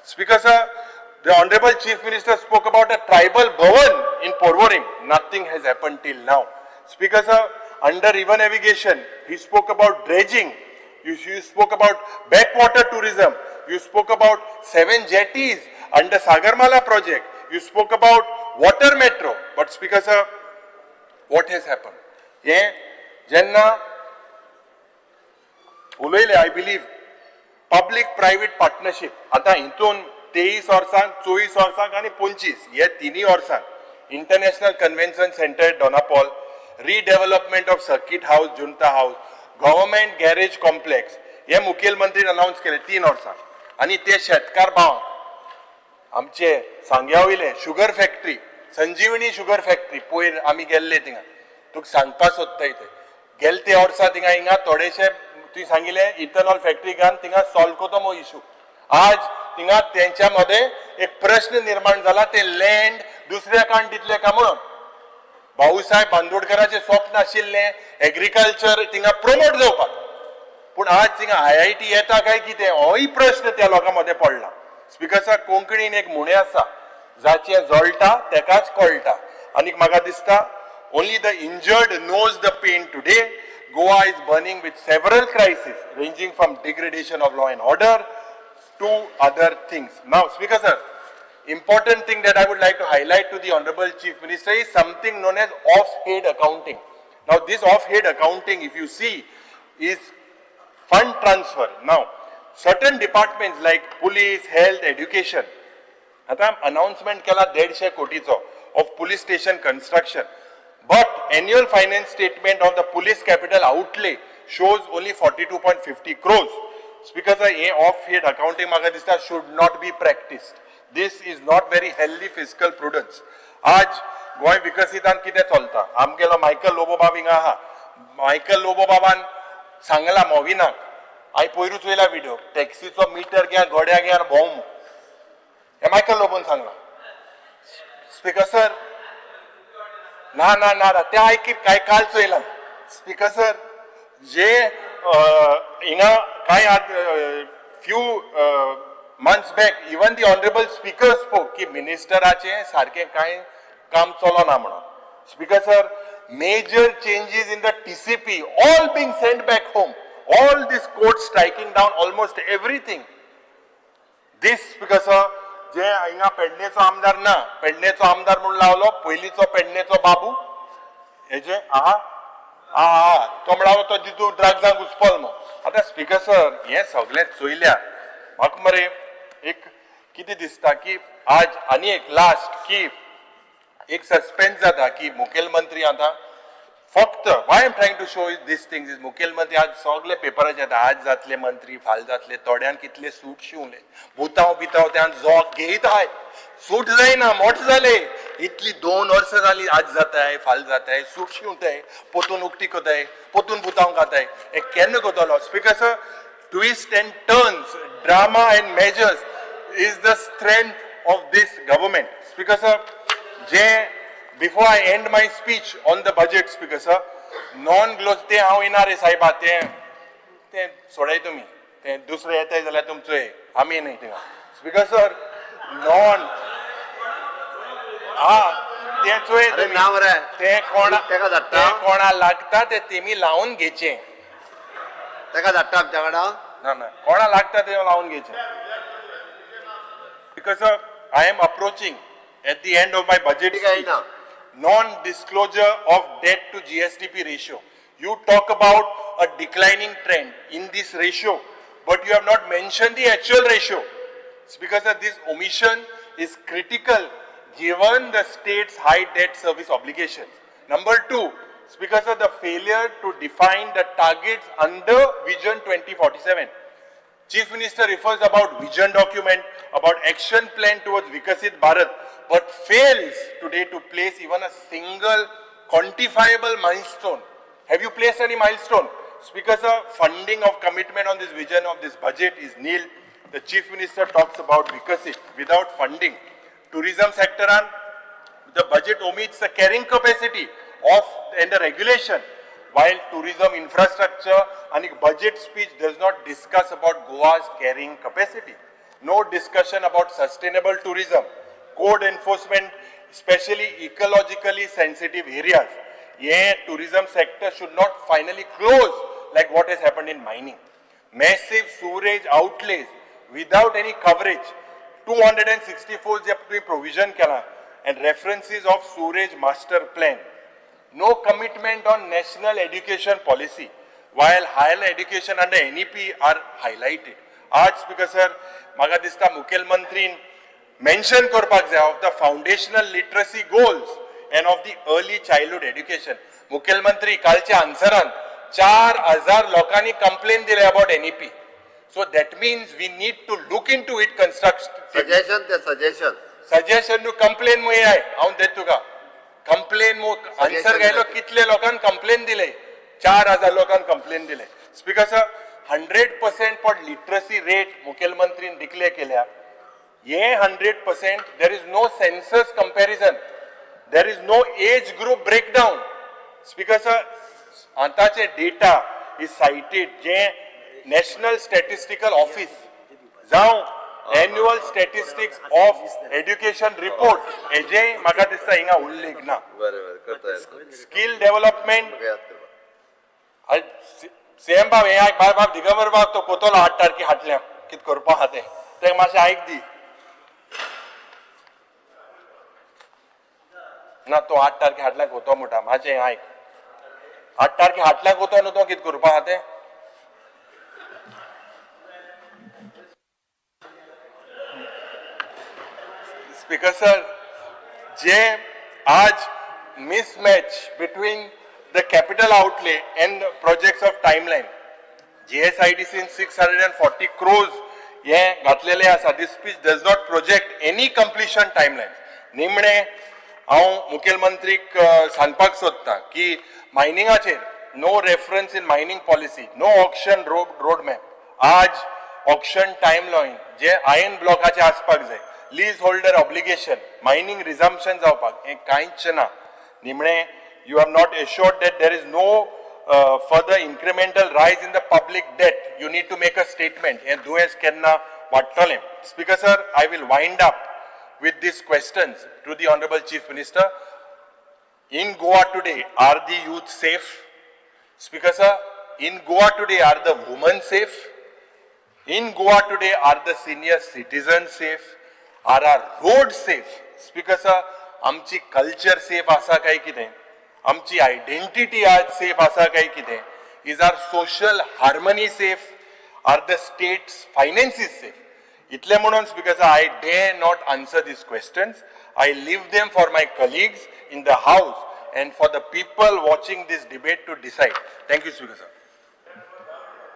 Speaker sir, the Honorable Chief Minister spoke about a tribal bhavan in Porvorim. Nothing has happened till now. Speaker sir, under river navigation, he spoke about dredging. You spoke about backwater tourism. You spoke about seven jetties under Sagarmala project. You spoke about water metro. But Speaker sir, what has happened? हे जेन्ना उलयले, I believe public private partnership, आतां हितून 23 वर्सांक, 24 वर्सांक आनी 25 हे तिनूय वर्सांक International Convention Centre Dona Paula, redevelopment of Circuit House, Junta House, Government Garage Complex हे मुखेलमंत्रीन अनाउन्स केले 3 वर्सां. आनी ते शेतकार भावांक आमचे सांग्या वयले शुगर फॅक्टरी, संजीवनी शुगर फॅक्टरी, पयर आमी गेल्ले थिंगा, तुका सांगपा सोदता, इथे गेले ते वर्सा थिंगा हिंगा थोडेशे तुवें सांगिल्लें इथेनॉल फॅक्टरी घालून थिंगा सॉल्व करता मो इशू. आज थिंगा तेंच्या मदें एक प्रश्न निर्माण जाला, ते लँड दुसऱ्या काण दितले का म्हणून. भाऊसाहेब बांदोडकराचें स्वप्न आशिल्लें एग्रीकल्चर थिंगा प्रमोट जावपाक, पूण आज थिंगा आयआयटी येता काय कितें होय प्रश्न त्या लोकां मदें पडला. स्पीकर सर, कोंकणीन एक म्हणे आसा, जाचें जळटा तेकाच कळटा. आनीक म्हाका दिसता only the injured knows the pain. Today Goa is burning with several crisis ranging from degradation of law and order to other things. Now, Speaker sir, important thing that I would like to highlight to the Honorable Chief Minister is something known as off-head accounting. Now, this off-head accounting, if you see, is fund transfer. Now, certain departments like police, health, education, आता अनाउन्समेंट केला 150 कोटीचो of police station construction, but annual finance statement of the police capital outlay shows only 42.50 crores. Speaker sir, hey of head accounting म्हाका दिसता should not be practised. This is not very healthy fiscal prudence. आज गोंय विकसीतान कितें चलता? आमगेलो मायकल लोबो बाब हिंगा आहा. मायकल लोबो बाबान सांगला मोविनाक, हांवें पयरूच चोयला विडियो, टॅक्सीचो मिटर घे, गड्या घे आनी भोंव. हे मायकल लोबोन सांगला. स्पीकर सर, ना ना ना ना, ते आयकीत काय काल चोयला. स्पीकर सर, जे हिंगा काय few months back even the honourable speaker spoke की मिनिस्टराचें सारकें कांय काम चलना म्हणून. Speaker sir, major changes in the TCP all being sent back home, all this court striking down almost everything. This, Speaker sir, जे हिंगा पेडणेचो आमदार ना, पेडणेचो आमदार म्हणून लावलो पयलींचो पेडणेचो बाबू हेजे आहा हा, तो म्हणलो तो तितून ड्रग्जांक घुसपल मग. आतां स्पीकर सर, हें सगळें चोयल्यार म्हाका मरे एक कितें दिसता की आज आनी एक लास्ट की एक सस्पेन्स जाता की मुखेलमंत्री आतां फक्त, why am trying to show is this things is, मुखेलमंत्री आज सगळे पेपराचे येता, आज जातले मंत्री, फाल जातले, थोड्यान कितले सूट शिवले, बुताव बिताव त्यान जोग घेयत आहाय, सूट जायना, मोठ जाले, इतली 2 वर्सां जाली, आज जाताय, फाल जाताय, सूट शिवताय, पोतून उक्ती कोताय, पोतून बुताव घाताय, हे केन्ना कोतलो? Speaker sir, twist and turns, drama and measures is the strength of this government. Speaker sir, J before I end my speech on the budget, Speaker sir, non gloss ते हांव येना रे साहेबा, ते ते सोडाय तुमी, ते दुसरे येताय जाल्यार तुमचो हे आमी न्ही थिंगा. स्पीकर सर, नॉन हा ते चोय अरे तुमी. ना मरे. ते कोणा तेका धाडटा? ते कोणा लागता ते तेमी लावन घेचे. तेका धाडटा आमच्या वांगडा. ना ना, कोणा लागता ते लावन घेचे. Because I am approaching at the end of my budget. ठीक आहे ना. Non-disclosure of debt to GSDP ratio. You talk about a declining trend in this ratio, but you have not mentioned the actual ratio. It's because of this omission is critical given the state's high debt service obligations. Number two, it's because of the failure to define the targets under Vision 2047. Chief Minister refers about vision document, about action plan towards Vikasit Bharat, but fails today to place even a single quantifiable milestone. Have you placed any milestone? Speaker sir, funding of commitment on this vision of this budget is nil. The Chief Minister talks about Vikasit without funding. Tourism sector on, the budget omits the carrying capacity of and the regulation, while tourism infrastructure and budget speech does not discuss about Goa's carrying capacity. No discussion about sustainable tourism, code enforcement, especially ecologically sensitive areas. Yeah, tourism sector should not finally close like what has happened in mining. Massive sewerage outlays without any coverage, 264 जे तुम्ही provision केला and references of sewerage master plan. No commitment on national education policy, while higher education under NEP are highlighted. आज स्पीकर सर, म्हाका दिसता मुखेलमंत्रीन मेन्शन करपाक जाय of the foundational literacy goals and of the early childhood education. मुखेलमंत्री, कालच्या आन्सरान 4000 लोकांनी कंप्लेन दिले about NEP, so that means we need to look into it construct. Suggestion ते सजेशन. सजेशन न्हू, कंप्लेन मुळे आहे, हांव देत तुका कंप्लेन मु आन्सर घायलो. कितले लोकांक कंप्लेन दिले? 4000 लोकांक कंप्लेन दिले. Speaker sir, 100% for literacy rate मुखेलमंत्रीन declare केल्या. हे 100%, there is no census comparison, there is no age group breakdown. Speaker sir, आतांचे data is cited J national statistical office जावं annual statistics of education report, हेजे म्हाका दिसता हिंगा उल्लेख ना. बरें बरें, करता येता. Skill development. म्हाका याद करपाक. सीएम बाब, हे आयक, बाय बाब, दिगंबर बाब, तो कोतोलो 8 तारखे हाडल्या, कित करपा आहा तें तें मातशें आयक दी ना. तो 8 तारखे हाडल्या कोतो म्हणटा, मातशें हें आयक. 8 तारखे हाडल्या कोतो न्हू, तो कित करपा आहा तें. स्पीकर सर, जे आज mismatch between the capital outlay and projects of timeline, GSIDC 640 crores हे घातलेले आसा. This speech does not project any completion timeline. निमणे हांव मुखेलमंत्रीक सांगपाक सोदता की मायनिंगाचेर no reference in mining policy, no auction road map. आज ऑक्शन टायमलायन जे आयन ब्लॉकाचे आसपाक जाय, lease holder obligation, mining resumption जावपाक, हें कांयच ना. निमणे, you have not assured that there is no further incremental rise in the public debt. You need to make a statement. हें दुयेंस केन्ना वाडटलें? Speaker sir, I will wind up with these questions to the Honorable Chief Minister. In Goa today, are the youth safe? Speaker sir, in Goa today, are the women safe? In Goa today, are the senior citizens safe? Are our roads safe? Speaker sir, आमची कल्चर सेफ आसा काय कितें? आमची आयडेंटिटी आज सेफ आसा काय कितें? Is our social harmony safe? Are the state's finances safe? इतलें म्हणून Speaker sir, I dare not answer these questions. I leave them for my colleagues in the house and for the people watching this debate to decide. Thank you, Speaker sir.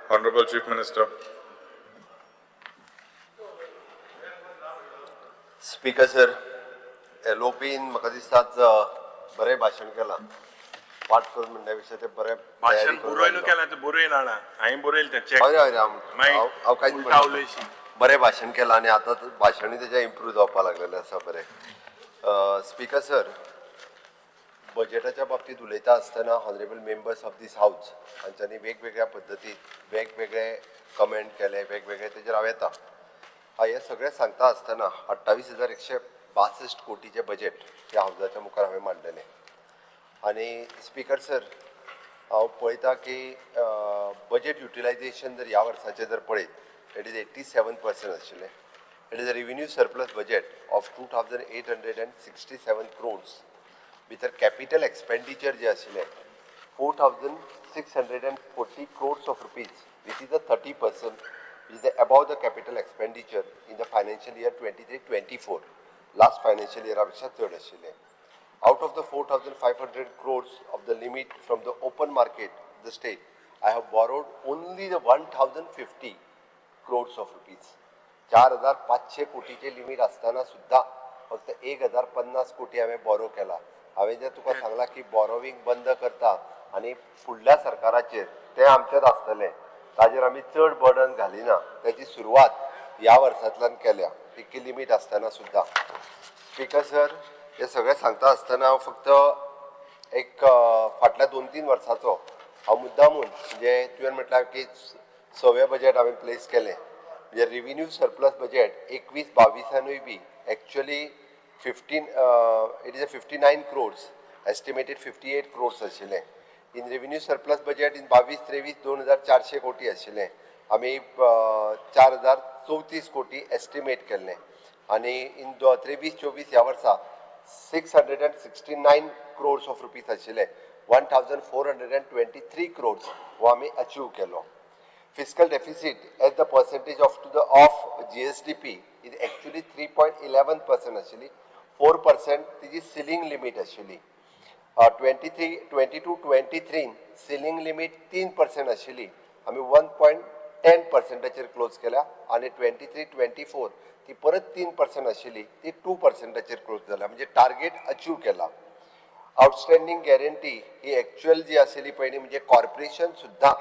Honorable Chief Minister. Speaker sir, एलओपीन म्हाका दिसता आज बरें भाशण केलां. पाठ करून म्हणल्या पेक्षा ते बरें भाशण तयारी करून बरोयनु आयिल्लो. केलां तें बरोयन जाणा, हांवें बरयलें तें चॅक. हय हय, हांव हांव कांयच उल्टा म्हणना. उलयशी. बरें भाशण केलां आनी आतां भाशणूय तेजें इम्प्रूव जावपाक लागलेलें आसा बरें. स्पीकर सर, बजेटाच्या बाबतींत उलयता आसतना honourable members of this house हांच्यांनी वेगवेगळ्या पद्दतीन वेगवेगळे कमेंट केले, वेगवेगळे तेजेर हांव येता. हें सगळें सांगता आसतना 28,162 कोटीचें बजेट ह्या हावजाच्या मुखार हांवें मांडलेलें. आनी स्पीकर सर, हांव पळयता की बजेट युटिलायझेशन जर ह्या वर्साचें जर पळयत, it is 87% आशिल्लें. It is a revenue surplus budget of 2,867 crores. भितर कॅपिटल एक्सपेंडिचर जें आशिल्लें 4,640 crores of rupees, which is a 30%, which is above the capital expenditure in the financial year 23-24, last financial इयरा पेक्षा चड आशिल्लें. Out of the 4,500 crores of the limit from the open market, the state, I have borrowed only the 1,050 crores of rupees. 4,500 कोटीचे limit आसतना सुद्दां फक्त 1,050 कोटी हांवें बोरो केला. हांवें जें तुका सांगलां की बोरोवींग बंद करता आनी फुडल्या सरकाराचेर तें आमचेंच आसतलें, ताजेर आमी चड बर्डन घालिना, तेजी सुरवात ह्या वर्सांतल्यान केल्या इतकी लिमीट आसतना सुद्दां. स्पीकर सर, हे सगळें सांगता आसतना हांव फक्त एक फाटल्या 2-3 वर्साचो हांव मुद्दामून, म्हणजे तुवें म्हटल्यार की सवें बजेट हांवें प्लेस केलें, म्हणजे रिविन्यू सरप्लस बजेट 21-22 बी actually it is a 59 crores, estimated 58 crores आशिल्लें. In revenue surplus budget in 22-23 2,400 कोटी आशिल्लें, आमी 4,034 कोटी एस्टिमेट केल्लें. आनी इन 23-24 ह्या वर्सा 669 क्रोर्स ऑफ रुपीज आशिल्ले, 1,423 क्रोर्स हो आमी अचीव केलो. Fiscal deficit as the percentage of to the of GSDP is actually 3.11% आशिल्ली, 4% तिजी सिलींग लिमीट आशिल्ली. 22-23 सिलींग लिमीट 3% आशिल्ली, आमी 1.10%चेर क्लोज केल्या. आनी 23-24 ती परत 3% आशिल्ली, ती 2%चेर क्लोज जाल्या, म्हणजे टार्गेट अचीव केला. आउटस्टँडींग गॅरंटी ही एक्च्युअल जी आशिल्ली पयलीं, म्हणजे कॉर्पोरेशन सुद्दां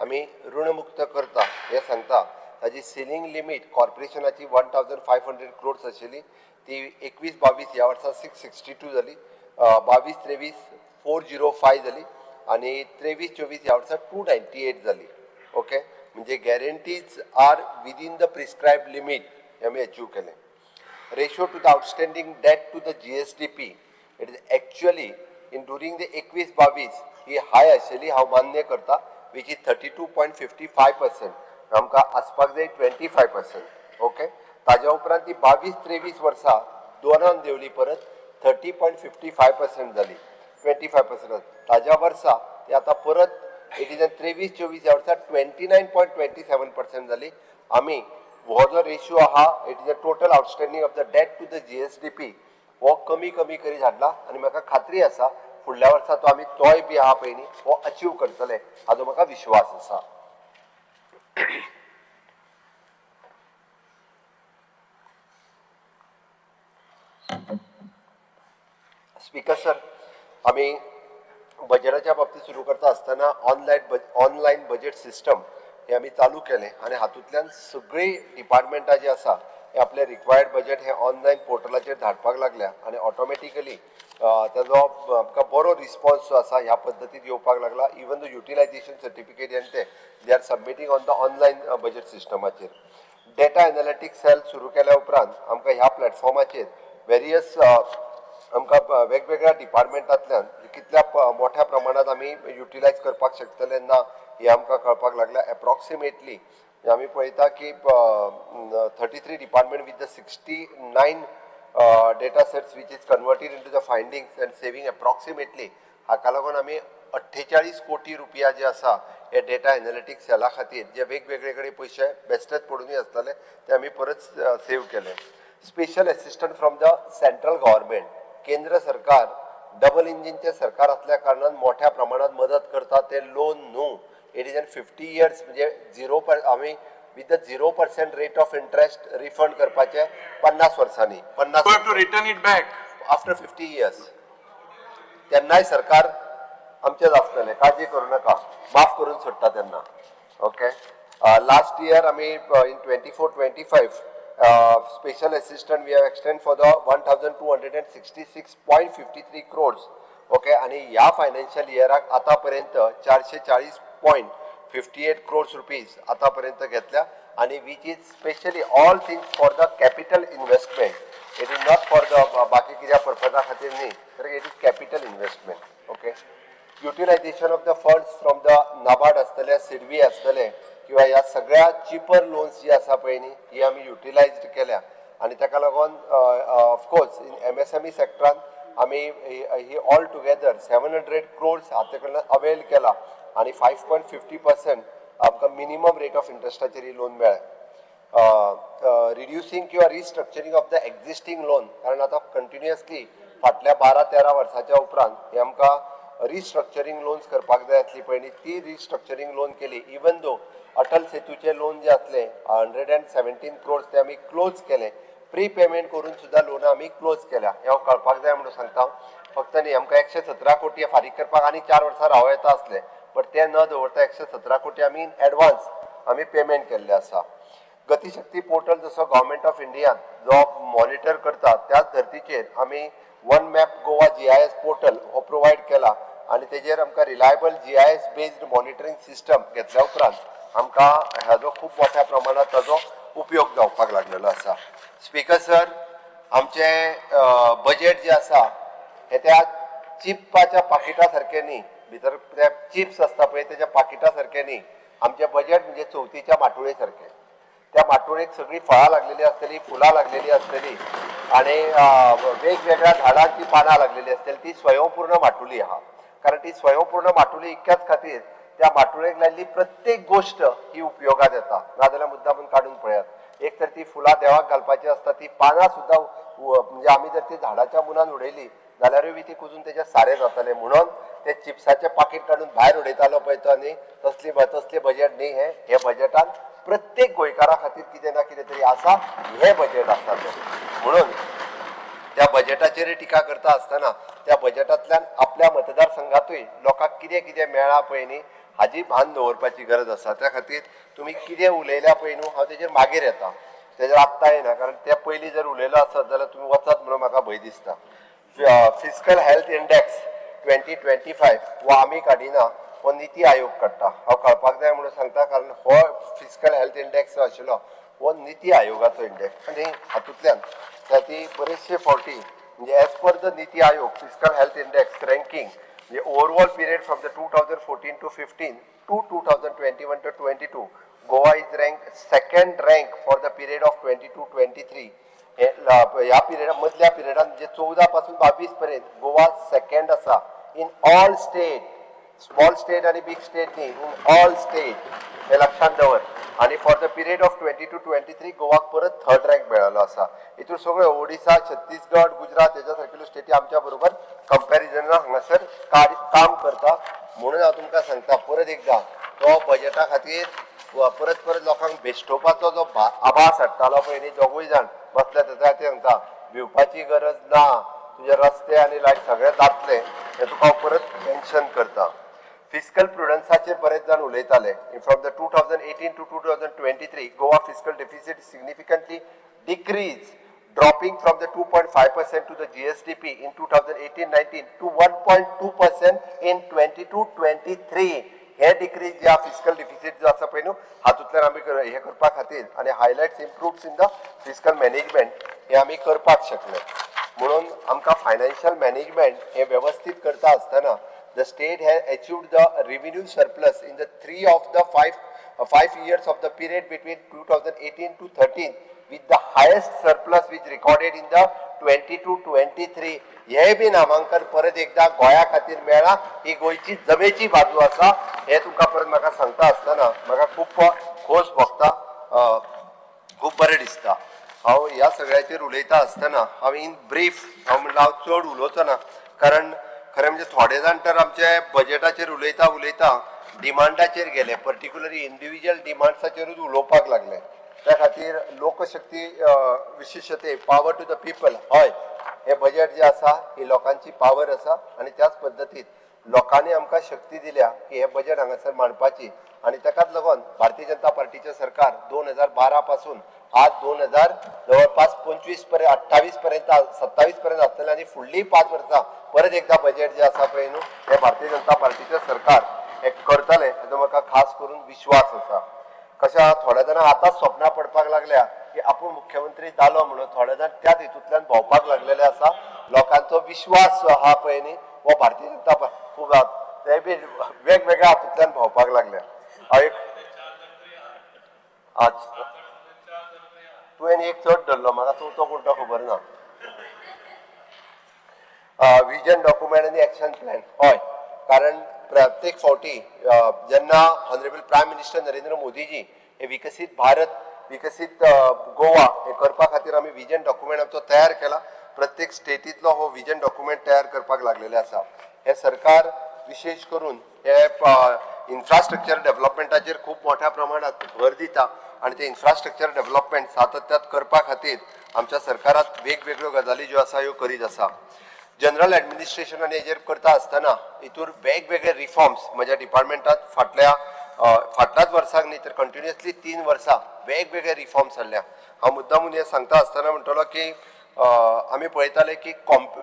आमी ऋणमुक्त करता हें सांगता. ताजी सिलींग लिमीट कॉर्पोरेशनाची 1,500 क्रोर्स आशिल्ली, ती 21-22 ह्या वर्सा 662 जाली, 22-23 405 जाली आनी 23-24 ह्या वर्सा 298 जाली. ओके, म्हणजे guarantees are within the prescribe limit हें आमी अचीव केलें. Ratio to the outstanding debt to the GSDP, it is actually in during the 21-22 ही हाय आशिल्ली, हांव मान्य करता, which is 32.55%, आमकां आसपाक जाय 25%. ओके, ताज्या उपरांत ती 22-23 वर्सा दोनान देंवली, परत 30.55% जाली, 25%. ताज्या वर्सा ती आतां परत it is 23-24 ह्या वर्सा 29.27% जाली. आमी हो जो रेशियो आहा, it is a total outstanding of the debt to the GSDP, हो कमी कमी करीत हाडला आनी म्हाका खात्री आसा फुडल्या वर्सा तो आमी तोय बी आहा पळय न्ही हो अचीव करतले हाजो म्हाका विश्वास आसा. स्पीकर सर, आमी बजेटाच्या बाबतींत सुरू करता आसतना ऑनलायन बजेट सिस्टम हे आमी चालू केलें आनी हातूंतल्यान सगळीं डिपार्टमेंटां जीं आसा हे आपलें रिक्वायर्ड बजेट हे ऑनलायन पोर्टलाचेर धाडपाक लागल्या आनी ऑटोमॅटिकली ताजो आमकां बरो रिस्पॉन्स जो आसा ह्या पद्दतीन येवपाक लागला. इवन the utilisation certificate आनी ते they are submitting on the online budget सिस्टमाचेर. Data analytics sell सुरू केल्या उपरांत आमकां ह्या प्लॅटफॉर्माचेर वेरियस आमकां वेगवेगळ्या डिपार्टमेंटांतल्यान कितल्या मोठ्या प्रमाणांत आमी युटिलायज करपाक शकतले ना हें आमकां कळपाक लागलां. एप्रॉक्सिमेटली आमी पळयता की 33 department with the 69 data sets which is converted into the findings and saving approximately, हाका लागून आमी 48 कोटी रुपया जे आसा हे डेटा एनालिटिक्स सेला खातीर जे वेगवेगळे कडेन पयशे बेस्टेच पडुनूय आसताले ते आमी परत सेव केले. Special assistant from the central government, केंद्र सरकार डबल इंजिनचें सरकार असल्या कारणान मोठ्या प्रमाणात मदत करता. ते लोन न्हू, it is an 50 years, म्हणजे झिरो पर आमी with the 0% rate of interest refund करपाचे 50 वर्सांनी, 50. You have to return it back. After 50 years. तेन्नाय सरकार आमचेच आसतलें, काळजी करूं नाका, माफ करून सोडटा तेन्ना. ओके, लास्ट इयर आमी in 24-25 special assistant we have extend for the 1266.53 crores, okay. आनी ह्या फायनान्शियल इयराक आतां पर्यंत 440.58 crores rupees आतां पर्यंत घेतल्या आनी which is specially all things for the capital investment. It is not for the बाकी कित्या पर्पजा खातीर न्ही, तर it is capital investment, okay. Utilisation of the funds from the NABARD आसतले, सिडबी आसतले किंवा ह्या सगळ्या चिपर लोन्स जी आसा पळय न्ही, ही आमी युटिलायज केल्या. आनी ताका लागून ऑफकोर्स इन एमएसएमई सेक्टरान आमी ही all together 700 crores हाते कडल्यान अवेल केला आनी 5.50% आमकां मिनिमम रेट ऑफ इंट्रस्टाचेर ही लोन मेळ्ळें. रिड्युसींग किंवा restructuring of the existing loan, कारण आतां कंटिन्युअसली फाटल्या 12-13 वर्साच्या उपरांत हे आमकां रिस्ट्रक्चरींग लोन्स करपाक जाय आसली पळय न्ही, ती रिस्ट्रक्चरींग लोन केली. इवन दो अटल सेतूचे लोन जे आसले 117 क्रोर्स, ते आमी क्लोज केले. प्री पेमेंट करून सुद्दां लोनां आमी क्लोज केल्या, हें हांव कळपाक जाय म्हणून सांगता. फक्त न्ही, आमकां 117 कोटी फारीक करपाक आनी 4 वर्सां रावं येता आसलें, बट ते न दवरता 117 कोटी आमी इन एडवान्स आमी पेमेंट केल्लें आसा. गतिशक्ती पोर्टल जसो गव्हर्मेंट ऑफ इंडियान जो मॉनिटर करता, त्याच धर्तीचेर आमी one map Goa GIS portal हो प्रोवायड केला आनी तेजेर आमकां reliable GIS based monitoring system घेतल्या उपरांत आमकां हाजो खूब मोठ्या प्रमाणात ताजो उपयोग जावपाक लागलेलो आसा. स्पीकर सर, आमचें बजेट जें आसा हें त्या चिप्पाच्या पाकिटा सारकें न्ही, भितर ते चिप्स आसता पळय तेच्या पाकिटा सारकें न्ही. आमचें बजेट म्हणजे चवथीच्या माटुळे सारकें. त्या माटुळेक सगळीं फळां लागलेली आसतली, फुलां लागलेली आसतली आणि वेगवेगळ्या झाडांची पानां लागलेली आसतली. ती स्वयंपूर्ण माटुली आहा, कारण ती स्वयंपूर्ण माटुली इतक्याच खातीर त्या माटुळेक लायल्ली प्रत्येक गोश्ट ही उपयोगात येता. नाजाल्यार मुद्दामून काडून पळयात, एक तर ती फुलां देवाक घालपाची आसता, ती पानां सुद्दां म्हणजे आमी जर ती झाडाच्या मुनान उडयली जाल्यारूय बी ती कुजून तेजे सारें जातलें. म्हणून ते चिप्साचें पाकीट काडून भायर उडयतालो पळय तो न्ही, तसली बजेट न्ही हें. हे बजेटान प्रत्येक गोंयकारा खातीर कितें ना कितें तरी आसा, हें बजेट आसा तें. म्हणून त्या बजेटाचेर टिका करता आसतना त्या बजेटांतल्यान आपल्या मतदारसंघातूय लोकांक कितें कितें मेळ्ळां पळय न्ही, हाजी भान दवरपाची गरज आसा. त्या खातीर तुमी कितें उलयल्या पळय न्हू, हांव तेजेर मागीर येता, तेजेर आत्तां येना, कारण ते पयलीं जर उलयलो आसत जाल्यार तुमी वचत म्हणून म्हाका भंय दिसता. Fiscal health index 2025 हो आमी काडिना, हो निती आयोग काडटा. हांव कळपाक जाय म्हणून सांगता, कारण हो फिस्कल हेल्थ इंडेक्स जो आशिल्लो हो निती आयोगाचो इंडेक्स आनी हातूंतल्यान ती बरेचशे फावटी म्हणजे as per the NITI Aayog fiscal health index ranking, म्हणजे overall period from the 2014 to 15 to 2021 to 22, Goa is rank second rank for the period of 22-23. हे ह्या पिरियडा मदल्या पिरियडान, म्हणजे 14 पासून 22 पर्यंत गोवा सेकंड आसा in all state, small state आणि बिग स्टेट न्ही, इन ऑल स्टेट, हे लक्षात दवर. आणि for the period of 22-23 गोवाक परत थर्ड रँक मेळ्ळो आसा. हितून सगळ्यो ओडिसा, छत्तीसगड, गुजरात हेच्या सारकेल्यो स्टेटी आमच्या बरोबर कंपॅरिजनान हांगासर काम करता. म्हणून हांव तुमकां सांगता परत एकदां, तो बजेटा खातीर परत परत लोकांक बेश्टोवपाचो जो आभास हाडटालो पळय न्ही, दोगूय जाण बसले तेच्या खातीर सांगता, भिवपाची गरज ना. तुजे रस्ते आनी लायट सगळे जातले हें तुका हांव परत मेन्शन करता. फिस्कल प्रुडन्साचेर बरेच जाण उलयताले. From the 2018 to 2023, Goa fiscal deficit significantly decrease, dropping from the 2.5% to the GSDP in 2018-19 to 1.2% in 22-23. हे डिक्रीज ज्या फिस्कल डिफिसीट जो आसा पळय न्हू, हातूंतल्यान आमी हे करपा खातीर आनी highlights improves in the fiscal management हे आमी करपाक शकले. म्हणून आमकां फायनान्शियल मॅनेजमेंट हे वेवस्थीत करता आसतना the state has achieved the revenue surplus in the three of the five years of the period between 2018 to 13, with the highest surplus which recorded in the 22-23. हे बी नामांकन परत एकदा गोंया खातीर मेळ्ळां. ही गोंयची जमेची बाजू आसा. हें तुमकां परत म्हाका सांगता आसतना म्हाका खूब खोस भोगता, खूब बरें दिसता. हांव ह्या सगळ्याचेर उलयता आसतना हांव इन ब्रीफ हांव म्हणल्यार हांव चड उलोवचो ना, कारण खरें म्हणजे थोडे जाण तर आमचे बजेटाचेर उलयता उलयता डिमांडाचेर गेले, पर्टिक्युलरली इंडिविज्युअल डिमांड्साचेरूच उलोवपाक लागले. त्या खातीर लोकशक्ती विशिश्टते पावर टू the people, हय हें बजेट जें आसा ही लोकांची पावर आसा आनी त्याच पद्दतीन लोकांनी आमकां शक्ती दिल्या की हें बजेट हांगासर मांडपाची आनी ताकाच लागून भारतीय जनता पार्टीचें सरकार 2012 पासून आज 2000 जवळपास 25 पर्यंत, 28 पर्यंत, 27 पर्यंत आसतलें आनी फुडलीं 5 वर्सां परत एकदां बजेट जें आसा पळय न्हू हें भारतीय जनता पार्टीचें सरकार हें करतलें हेजो म्हाका खास करून विश्वास आसा. कशें थोड्या जाणां आतांच स्वप्नां पडपाक लागल्या की आपूण मुख्यमंत्री जालो म्हणून, थोडे जाण त्याच हितूंतल्यान भोंवपाक लागलेले आसा. लोकांचो विश्वास जो आहा पळय न्ही हो भारतीय जनता खूब ते बी वेगवेगळ्या हातूंतल्यान भोंवपाक लागल्या. हांव एक आज तुवें एक चड धरलो, म्हाका चवथो कोण तो खबर ना. विजन डॉक्युमेंट आनी एक्शन प्लॅन, हय, कारण प्रत्येक फावटी जेन्ना honourable prime minister Narendra Modiji हे विकसीत भारत विकसीत गोवा हे करपा खातीर आमी विजन डॉक्युमेंट आमचो तयार केला. प्रत्येक स्टेटींतलो हो विजन डॉक्युमेंट तयार करपाक लागलेलें आसा. हें सरकार विशेश करून हे इन्फ्रास्ट्रक्चर डेव्हलपमेंटाचेर खूब मोठ्या प्रमाणात भर दिता आनी ते इन्फ्रास्ट्रक्चर डेव्हलपमेंट सातत्यात करपा खातीर आमच्या सरकारात वेगवेगळ्यो गजाली ज्यो आसा ह्यो करीत आसा. जनरल ॲडमिनिस्ट्रेशन आनी हेजेर करता आसतना हितूर वेगवेगळे रिफॉर्म्स म्हज्या डिपार्टमेंटात फाटल्या फाटल्याच वर्साक न्ही तर कंटिन्युअसली 3 वर्सां वेगवेगळे रिफॉर्म्स हाडल्या. हांव मुद्दामून हें सांगता आसतना म्हणटलो की आमी पळयताले की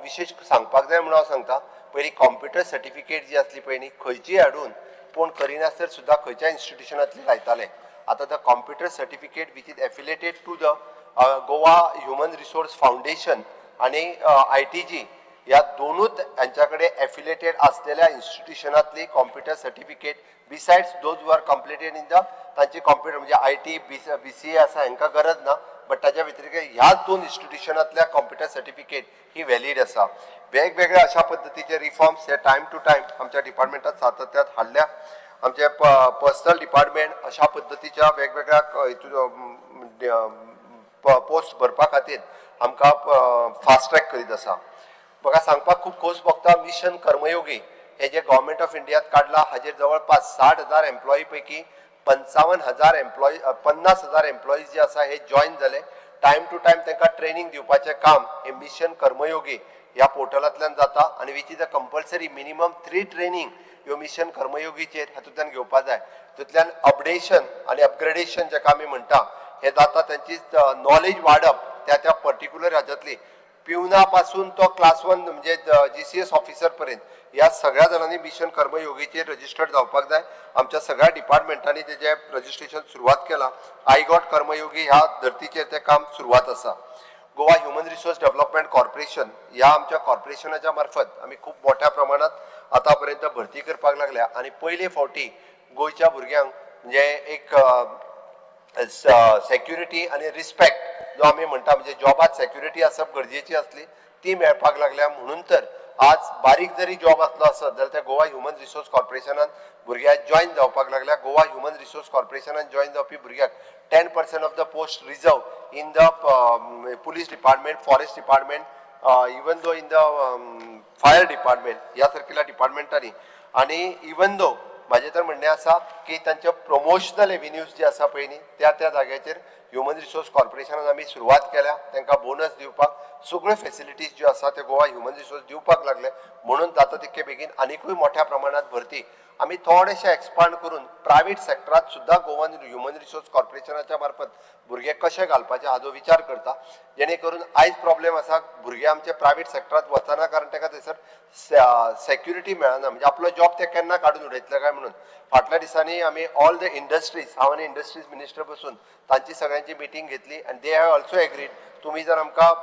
विशेश सांगपाक जाय म्हणून हांव सांगता, पयलीं कॉम्प्युटर सर्टिफिकेट जी आसली पळय न्ही खंयचीय हाडून पूण करिनासतर सुद्दां खंयच्या इन्स्टिट्युशनांतली लायताले. आतां the computer certificate which is affiliated to the Goa Human Resource Foundation आनी ITG ह्या दोनूच हांच्या कडेन एफिलेटेड आसलेल्या इन्स्टिट्युशनांतली computer certificate besides those who are completed in the तांची कॉम्प्युटर म्हणजे IT BCA आसा हांकां गरज ना, बट ताच्या व्यतिरिक्त ह्याच 2 इन्स्टिट्युशनांतल्या कॉम्प्युटर सर्टिफिकेट ही व्हॅलीड आसा. वेगवेगळ्या अशा पद्दतीचे रिफॉर्म्स हे टायम टू टायम आमच्या डिपार्टमेंटात सातत्यात हाडल्या. आमचे पर्सनल डिपार्टमेंट अशा पद्दतीच्या वेगवेगळ्या पोस्ट भरपा खातीर आमकां फास्ट ट्रॅक करीत आसा. म्हाका सांगपाक खूब खोस भोगता, मिशन कर्मयोगी हे जे गव्हर्मेंट ऑफ इंडियात काडला हाजेर जवळपास 60,000 एम्प्लॉई पैकी 55,000 एम्प्लॉई, 50,000 एम्प्लॉईज जे आसा हे जॉयन जाले. टायम टू टायम तांकां ट्रेनींग दिवपाचें काम हे मिशन कर्मयोगी ह्या पोर्टलांतल्यान जाता आनी which is a compulsory minimum 3 training ह्यो मिशन कर्मयोगीचेर हातूंतल्यान घेवपा जाय. तितूंतल्यान अपडेशन आनी अपग्रेडेशन जेका आमी म्हणटा हें जाता, तांची नॉलेज वाडप त्या त्या पर्टिक्युलर हाज्यातली पिवना पासून तो क्लास 1 म्हणजे GCS officer पर्यंत ह्या सगळ्या जाणांनी मिशन कर्मयोगीचेर रजिस्टर्ड जावपाक जाय. आमच्या सगळ्या डिपार्टमेंटांनी तेजें रजिस्ट्रेशन सुरवात केलां. I got कर्मयोगी ह्या धर्तीचेर तें काम सुरवात आसा. Goa human resource development corporation ह्या आमच्या कॉर्पोरेशनाच्या मार्फत आमी खूब मोठ्या प्रमाणात आतां पर्यंत भरती करपाक लागल्या आनी पयले फावटी गोंयच्या भुरग्यांक म्हणजे एक सेक्युरिटी आनी रिस्पेक्ट जो आमी म्हणटा म्हणजे जॉबात सेक्युरिटी आसप गरजेची आसली ती मेळपाक लागल्या. म्हणून तर आज बारीक जरी जॉब आसलो आसत जाल्यार त्या गोवा ह्युमन रिसोर्स कॉर्पोरेशनान भुरग्यांक जॉयन जावपाक लागल्या. गोवा ह्युमन रिसोर्स कॉर्पोरेशनान जॉयन जावपी भुरग्यांक 10% of the post reserve in the police department, forest department, even though in the fire department ह्या सारकेल्या डिपार्टमेंटांनी. आनी इवन दो म्हाजें तर म्हणणें आसा की तांचे प्रमोशनल एविन्यूज जे आसा पळय न्ही त्या त्या जाग्याचेर ह्युमन रिसोर्स कॉर्पोरेशनान आमी सुरवात केल्या. तांकां बोनस दिवपाक सगळ्यो फेसिलिटीज ज्यो आसा त्यो गोवा ह्युमन रिसोर्स दिवपाक लागले. म्हणून जाता तितके बेगीन आनिकूय मोठ्या प्रमाणात भरती आमी थोडेशे एक्सपांड करून प्रायवेट सेक्टरात सुद्दां गोवन ह्युमन रिसोर्स कॉर्पोरेशनाच्या मार्फत भुरगे कशे घालपाचे हाजो विचार करता, जेणे करून आयज प्रॉब्लेम आसा भुरगे आमचे प्रायवेट सेक्टरात वचना कारण ताका थंयसर सेक्युरिटी मेळना, म्हणजे आपलो जॉब ते केन्ना काडून उडयतले काय म्हणून. फाटल्या दिसांनी आमी ऑल the industries, हांव आनी इंडस्ट्रीज मिनिस्टर बसून तांची सगळ्यांची मिटींग घेतली आनी they have also agreed तुमी जर आमकां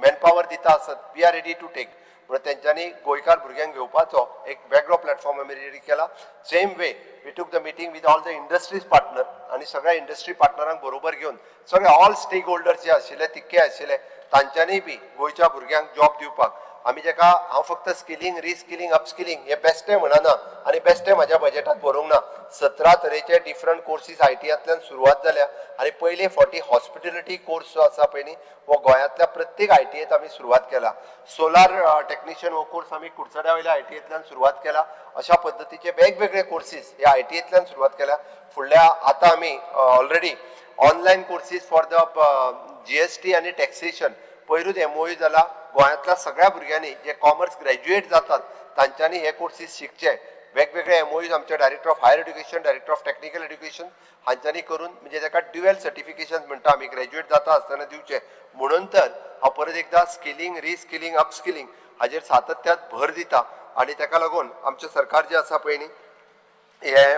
मॅनपावर दिता आसत we are ready to take. म्हणून तेंच्यांनी गोंयकार भुरग्यांक घेवपाचो एक वेगळो प्लॅटफॉर्म आमी रेडी केला. Same way we took the meeting with all the industries partner आनी सगळ्या इंडस्ट्री पार्टनरांक बरोबर घेवन सगळे ऑल स्टेक होल्डर्स जे आशिल्ले तितके आशिल्ले तांच्यांनी बी गोंयच्या भुरग्यांक जॉब दिवपाक आमी जेका हांव फक्त स्किलिंग, रिस्किलिंग, अपस्किलिंग हे बेश्टें म्हणना आनी बेश्टें म्हाज्या बजेटात बरोवंक ना. 17 तरेचे डिफरंट कोर्सीस आयटीआंतल्यान सुरवात जाल्या आनी पयले फावटी हॉस्पिटेलिटी कोर्स जो आसा पळय न्ही हो गोंयांतल्या प्रत्येक आयटीआयत आमी सुरवात केला. सोलार टॅक्निशियन हो कोर्स आमी कुडचड्या वयल्या आयटीआयंतल्यान सुरवात केला. अशा पद्दतीचे वेगवेगळे कोर्सीस हे आयटीआयंतल्यान सुरवात केल्या. फुडल्या आतां आमी already online courses for the GST आनी टॅक्सेशन पयरूच एमओयू जाला. गोंयांतल्या सगळ्या भुरग्यांनी जे कॉमर्स ग्रॅज्युएट जातात तांच्यांनी हे कोर्सीस शिकचे. वेगवेगळे एमओयूज आमचे director of higher education, director of technical education हांच्यांनी करून, म्हणजे ताका ड्युएल सर्टिफिकेशन म्हणटा आमी, ग्रॅज्युएट जाता आसतना दिवचे. म्हणून तर हांव परत एकदां स्किलिंग, रिस्किलिंग, अपस्किलिंग हाजेर सातत्यात भर दिता आनी ताका लागून आमचें सरकार जें आसा पळय न्ही हे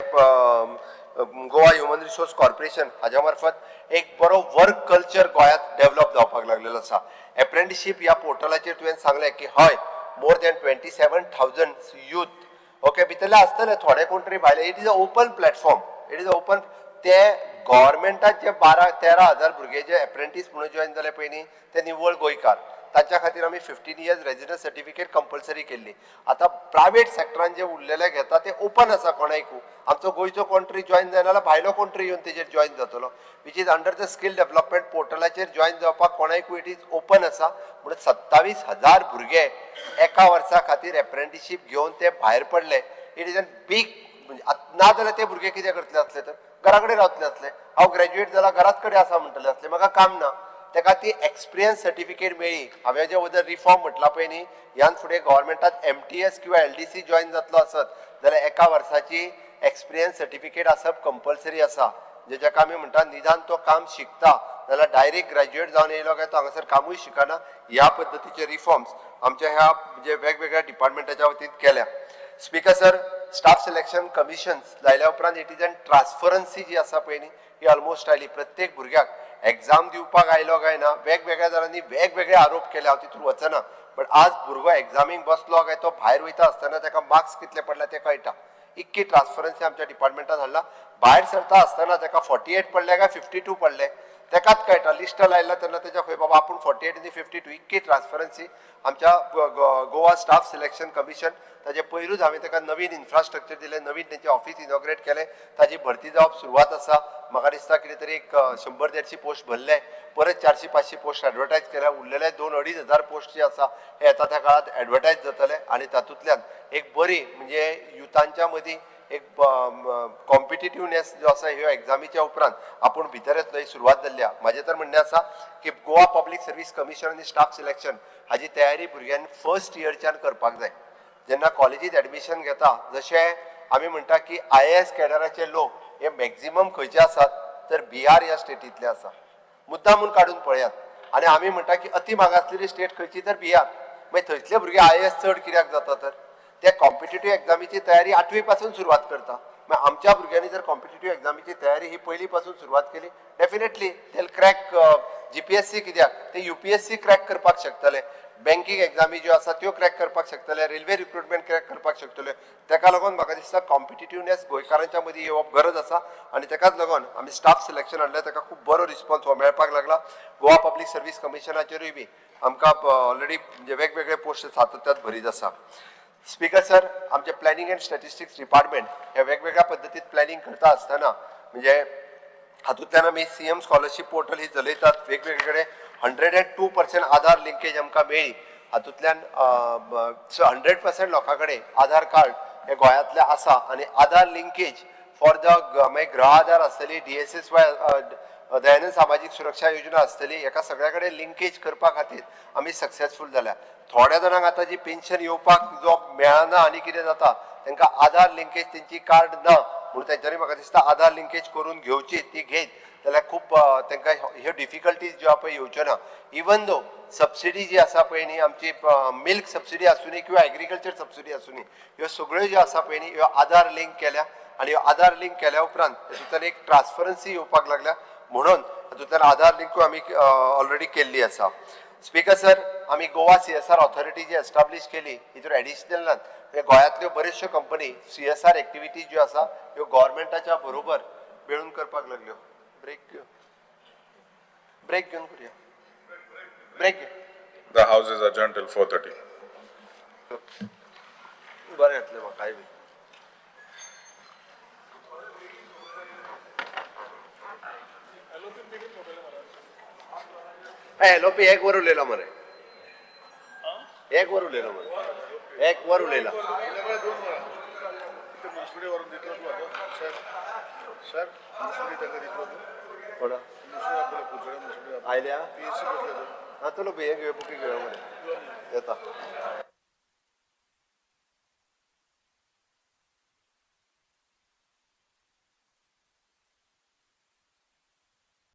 गोवा ह्युमन रिसोर्स कॉर्पोरेशन हाज्या मार्फत एक बरो वर्क कल्चर गोंयांत डेव्हलप जावपाक लागलेलो आसा. एप्रेंटिशीप ह्या पोर्टलाचेर तुवें सांगलें की हय, more than 27,000 youth, okay, भितरले आसतले थोडे कोण तरी भायले. It is a open platform, it is a open. ते गव्हर्मेंटात जे 12-13 हजार भुरगे जे एप्रेंटीस म्हणून जॉयन जाले पळय न्ही ते निव्वळ गोंयकार. ताच्या खातीर आमी 15 years residence certificate compulsory केल्ली. आतां प्रायवेट सेक्टरान जे उरलेले घेता ते ओपन आसा कोणायकू. आमचो गोंयचो कोण तरी जॉयन जायना जाल्यार भायलो कोण तरी येवन तेजेर जॉयन जातलो, which is under the skill development पोर्टलाचेर जॉयन जावपाक कोणायकू it is open आसा. म्हणून 27,000 भुरगे एका वर्सा खातीर एप्रेंटिशीप घेवन ते भायर पडले. It is an big. म्हणजे ना जाल्यार ते भुरगे कितें करतले आसले तर घरा कडेन रावतले आसले. हांव ग्रॅज्युएट जाला, घरात कडेन आसा म्हणटले आसले, म्हाका काम ना. ताका ती एक्सपिरियन्स सर्टिफिकेट मेळ्ळी. हांवें जे वदर रिफॉर्म म्हटला पळय न्ही, ह्यान फुडें गव्हर्मेंटात एमटीएस किंवा एलडीसी जॉयन जातलो आसत जाल्यार एका वर्साची एक्सपिरियन्स सर्टिफिकेट आसप कंपल्सरी आसा. म्हणजे जाका आमी म्हणटा निदान तो काम शिकता जाल्यार डायरेक्ट ग्रॅज्युएट जावन येयलो काय तो हांगासर कामूय शिकना. ह्या पद्दतीचे रिफॉर्म्स आमच्या ह्या म्हणजे वेगवेगळ्या डिपार्टमेंटाच्या वतीन केल्या. Speaker sir, staff selection commission लायल्या उपरांत it is an transparency जी आसा पळय न्ही ही ऑलमोस्ट आयली. प्रत्येक भुरग्याक एग्जाम दिवपाक आयलो काय ना, वेगवेगळ्या जाणांनी वेगवेगळे आरोप केले, हांव तितून वचना. बट आज भुरगो एग्जामीक बसलो काय तो भायर वयता आसतना ताका मार्क्स कितले पडले ते कळटा. इतकी ट्रान्सपरन्सी आमच्या डिपार्टमेंटान हाडला. भायर सरता आसतना ताका 48 पडले काय 52 पडले तेकाच कळटा. लिस्ट लायला तेन्ना तेच्या खंय बाबा आपूण 48 आनी 52. इतकी ट्रान्सपरन्सी आमच्या गोवा स्टाफ सिलेक्शन कमिशन. ताजे पयरूच हांवें ताका नवीन इन्फ्रास्ट्रक्चर दिलें, नवीन तेंचें ऑफिस इनॉग्रेट केलें. ताजी भरती जावप सुरवात आसा. म्हाका दिसता कितें तरी एक 100-150 पोस्ट भरले, परत 400-500 पोस्ट एडवर्टायज केल्या. उरलेले 2-2.5 हजार पोस्ट जे आसा हे येता त्या काळात एडवर्टायज जातले आनी तातूंतल्यान एक बरी म्हणजे युथांच्या मदीं एक कॉम्पिटिटिवनेस जो आसा ह्यो एग्जामीच्या उपरांत आपूण भितर येतलो ही सुरवात जाल्ली आहा. म्हाजें तर म्हणणें आसा की गोवा पब्लीक सर्वीस कमिशन आनी स्टाफ सिलेक्शन हाजी तयारी भुरग्यांनी फर्स्ट इयरच्यान करपाक जाय जेन्ना कॉलेजीत एडमिशन घेता. जशें आमी म्हणटा की आयएएस कॅडराचे लोक हे मॅक्झिमम खंयचे आसात तर बिहार ह्या स्टेटींतले आसा. मुद्दामून काडून पळयात. आनी आमी म्हणटा की अति मागासलेली स्टेट खंयची तर बिहार. मागीर थंयसले भुरगे आयएएस चड कित्याक जाता तर ते कॉम्पिटेटीव एग्जामीची तयारी आठवी पासून सुरवात करता. मागीर आमच्या भुरग्यांनी जर कॉम्पिटेटीव एग्जामीची तयारी ही पयली पासून सुरवात केली, डेफिनेटली they crack जीपीएससी कित्याक ते युपीएससी क्रॅक करपाक शकतले, बँकींग एग्जामी ज्यो आसा त्यो क्रॅक करपाक शकतले, रेल्वे रिक्रुटमेंट क्रॅक करपाक शकतले. ताका लागून म्हाका दिसता कॉम्पिटिटिवनेस गोंयकारांच्या मदीं येवप गरज आसा आनी ताकाच लागून आमी स्टाफ सिलेक्शन हाडलें. ताका खूब बरो रिस्पॉन्स हो मेळपाक लागला. गोवा पब्लीक सर्वीस कमिशनाचेरूय बी आमकां ऑलरेडी म्हणजे वेगवेगळे पोस्ट सातत्यात भरीत आसा. स्पीकर सर, आमचे प्लॅनिंग अँड स्टॅटिस्टिक्स डिपार्टमेंट हे वेगवेगळ्या पद्दतीत प्लॅनिंग करता आसतना म्हणजे हातूंतल्यान आमी सीएम स्कॉलरशीप पोर्टल ही चलयतात. वेगवेगळे कडेन 102% आधार लिंकेज आमकां मेळ्ळी. हातूंतल्यान 100% लोकां कडेन आधार कार्ड हे गोंयांतले आसा आनी आधार लिंकेज फॉर the मागीर गृह आधार आसतली, डीएसएसवाय, दयानंद सामाजीक सुरक्षा योजना आसतली, हेका सगळ्या कडेन लिंकेज करपा खातीर आमी सक्सेसफूल जाल्या. थोड्या जाणांक आतां जी पेन्शन येवपाक जो मेळना आनी कितें जाता, तांकां आधार लिंकेज तेंची कार्ड ना म्हणून तेंच्यांनी म्हाका दिसता आधार लिंकेज करून घेवची. ती घेत जाल्यार खूब तांकां ह्यो डिफिकल्टीज ज्यो आहा पळय येवच्यो ना. इवन दो सबसिडी जी आसा पळय न्ही, आमची मिल्क सबसिडी आसुनी किंवा एग्रीकल्चर सबसिडी आसुनी, ह्यो सगळ्यो ज्यो आसा पळय न्ही ह्यो आधार लिंक केल्या आनी ह्यो आधार लिंक केल्या उपरांत हातूंतल्यान एक ट्रान्सपरन्सी येवपाक लागल्या. म्हणून हातूंतल्यान आधार लिंकूय आमी ऑलरेडी केल्ली आसा. स्पीकर सर, आमी गोवा सीएसआर ऑथॉरिटी जी एस्टाब्लीश केली हितून एडिशनल नात, म्हणजे गोंयांतल्यो बऱ्योचश्यो कंपनी सीएसआर एक्टिविटीज ज्यो आसा ह्यो गव्हर्मेंटाच्या बरोबर मेळून करपाक लागल्यो. ब्रेक घेवन, ब्रेक घेवन करूया, ब्रेक घेवन. The House is adjourned till 4:30. बरें येतलें म्हाकाय बी. एलओपी एक वर उलयला मरे, एक वर उलयला मरे, एक वर उलयला. कोणा आयल्या? हा, चलो, हे घेवया, बुकी घेवया मरे, येता.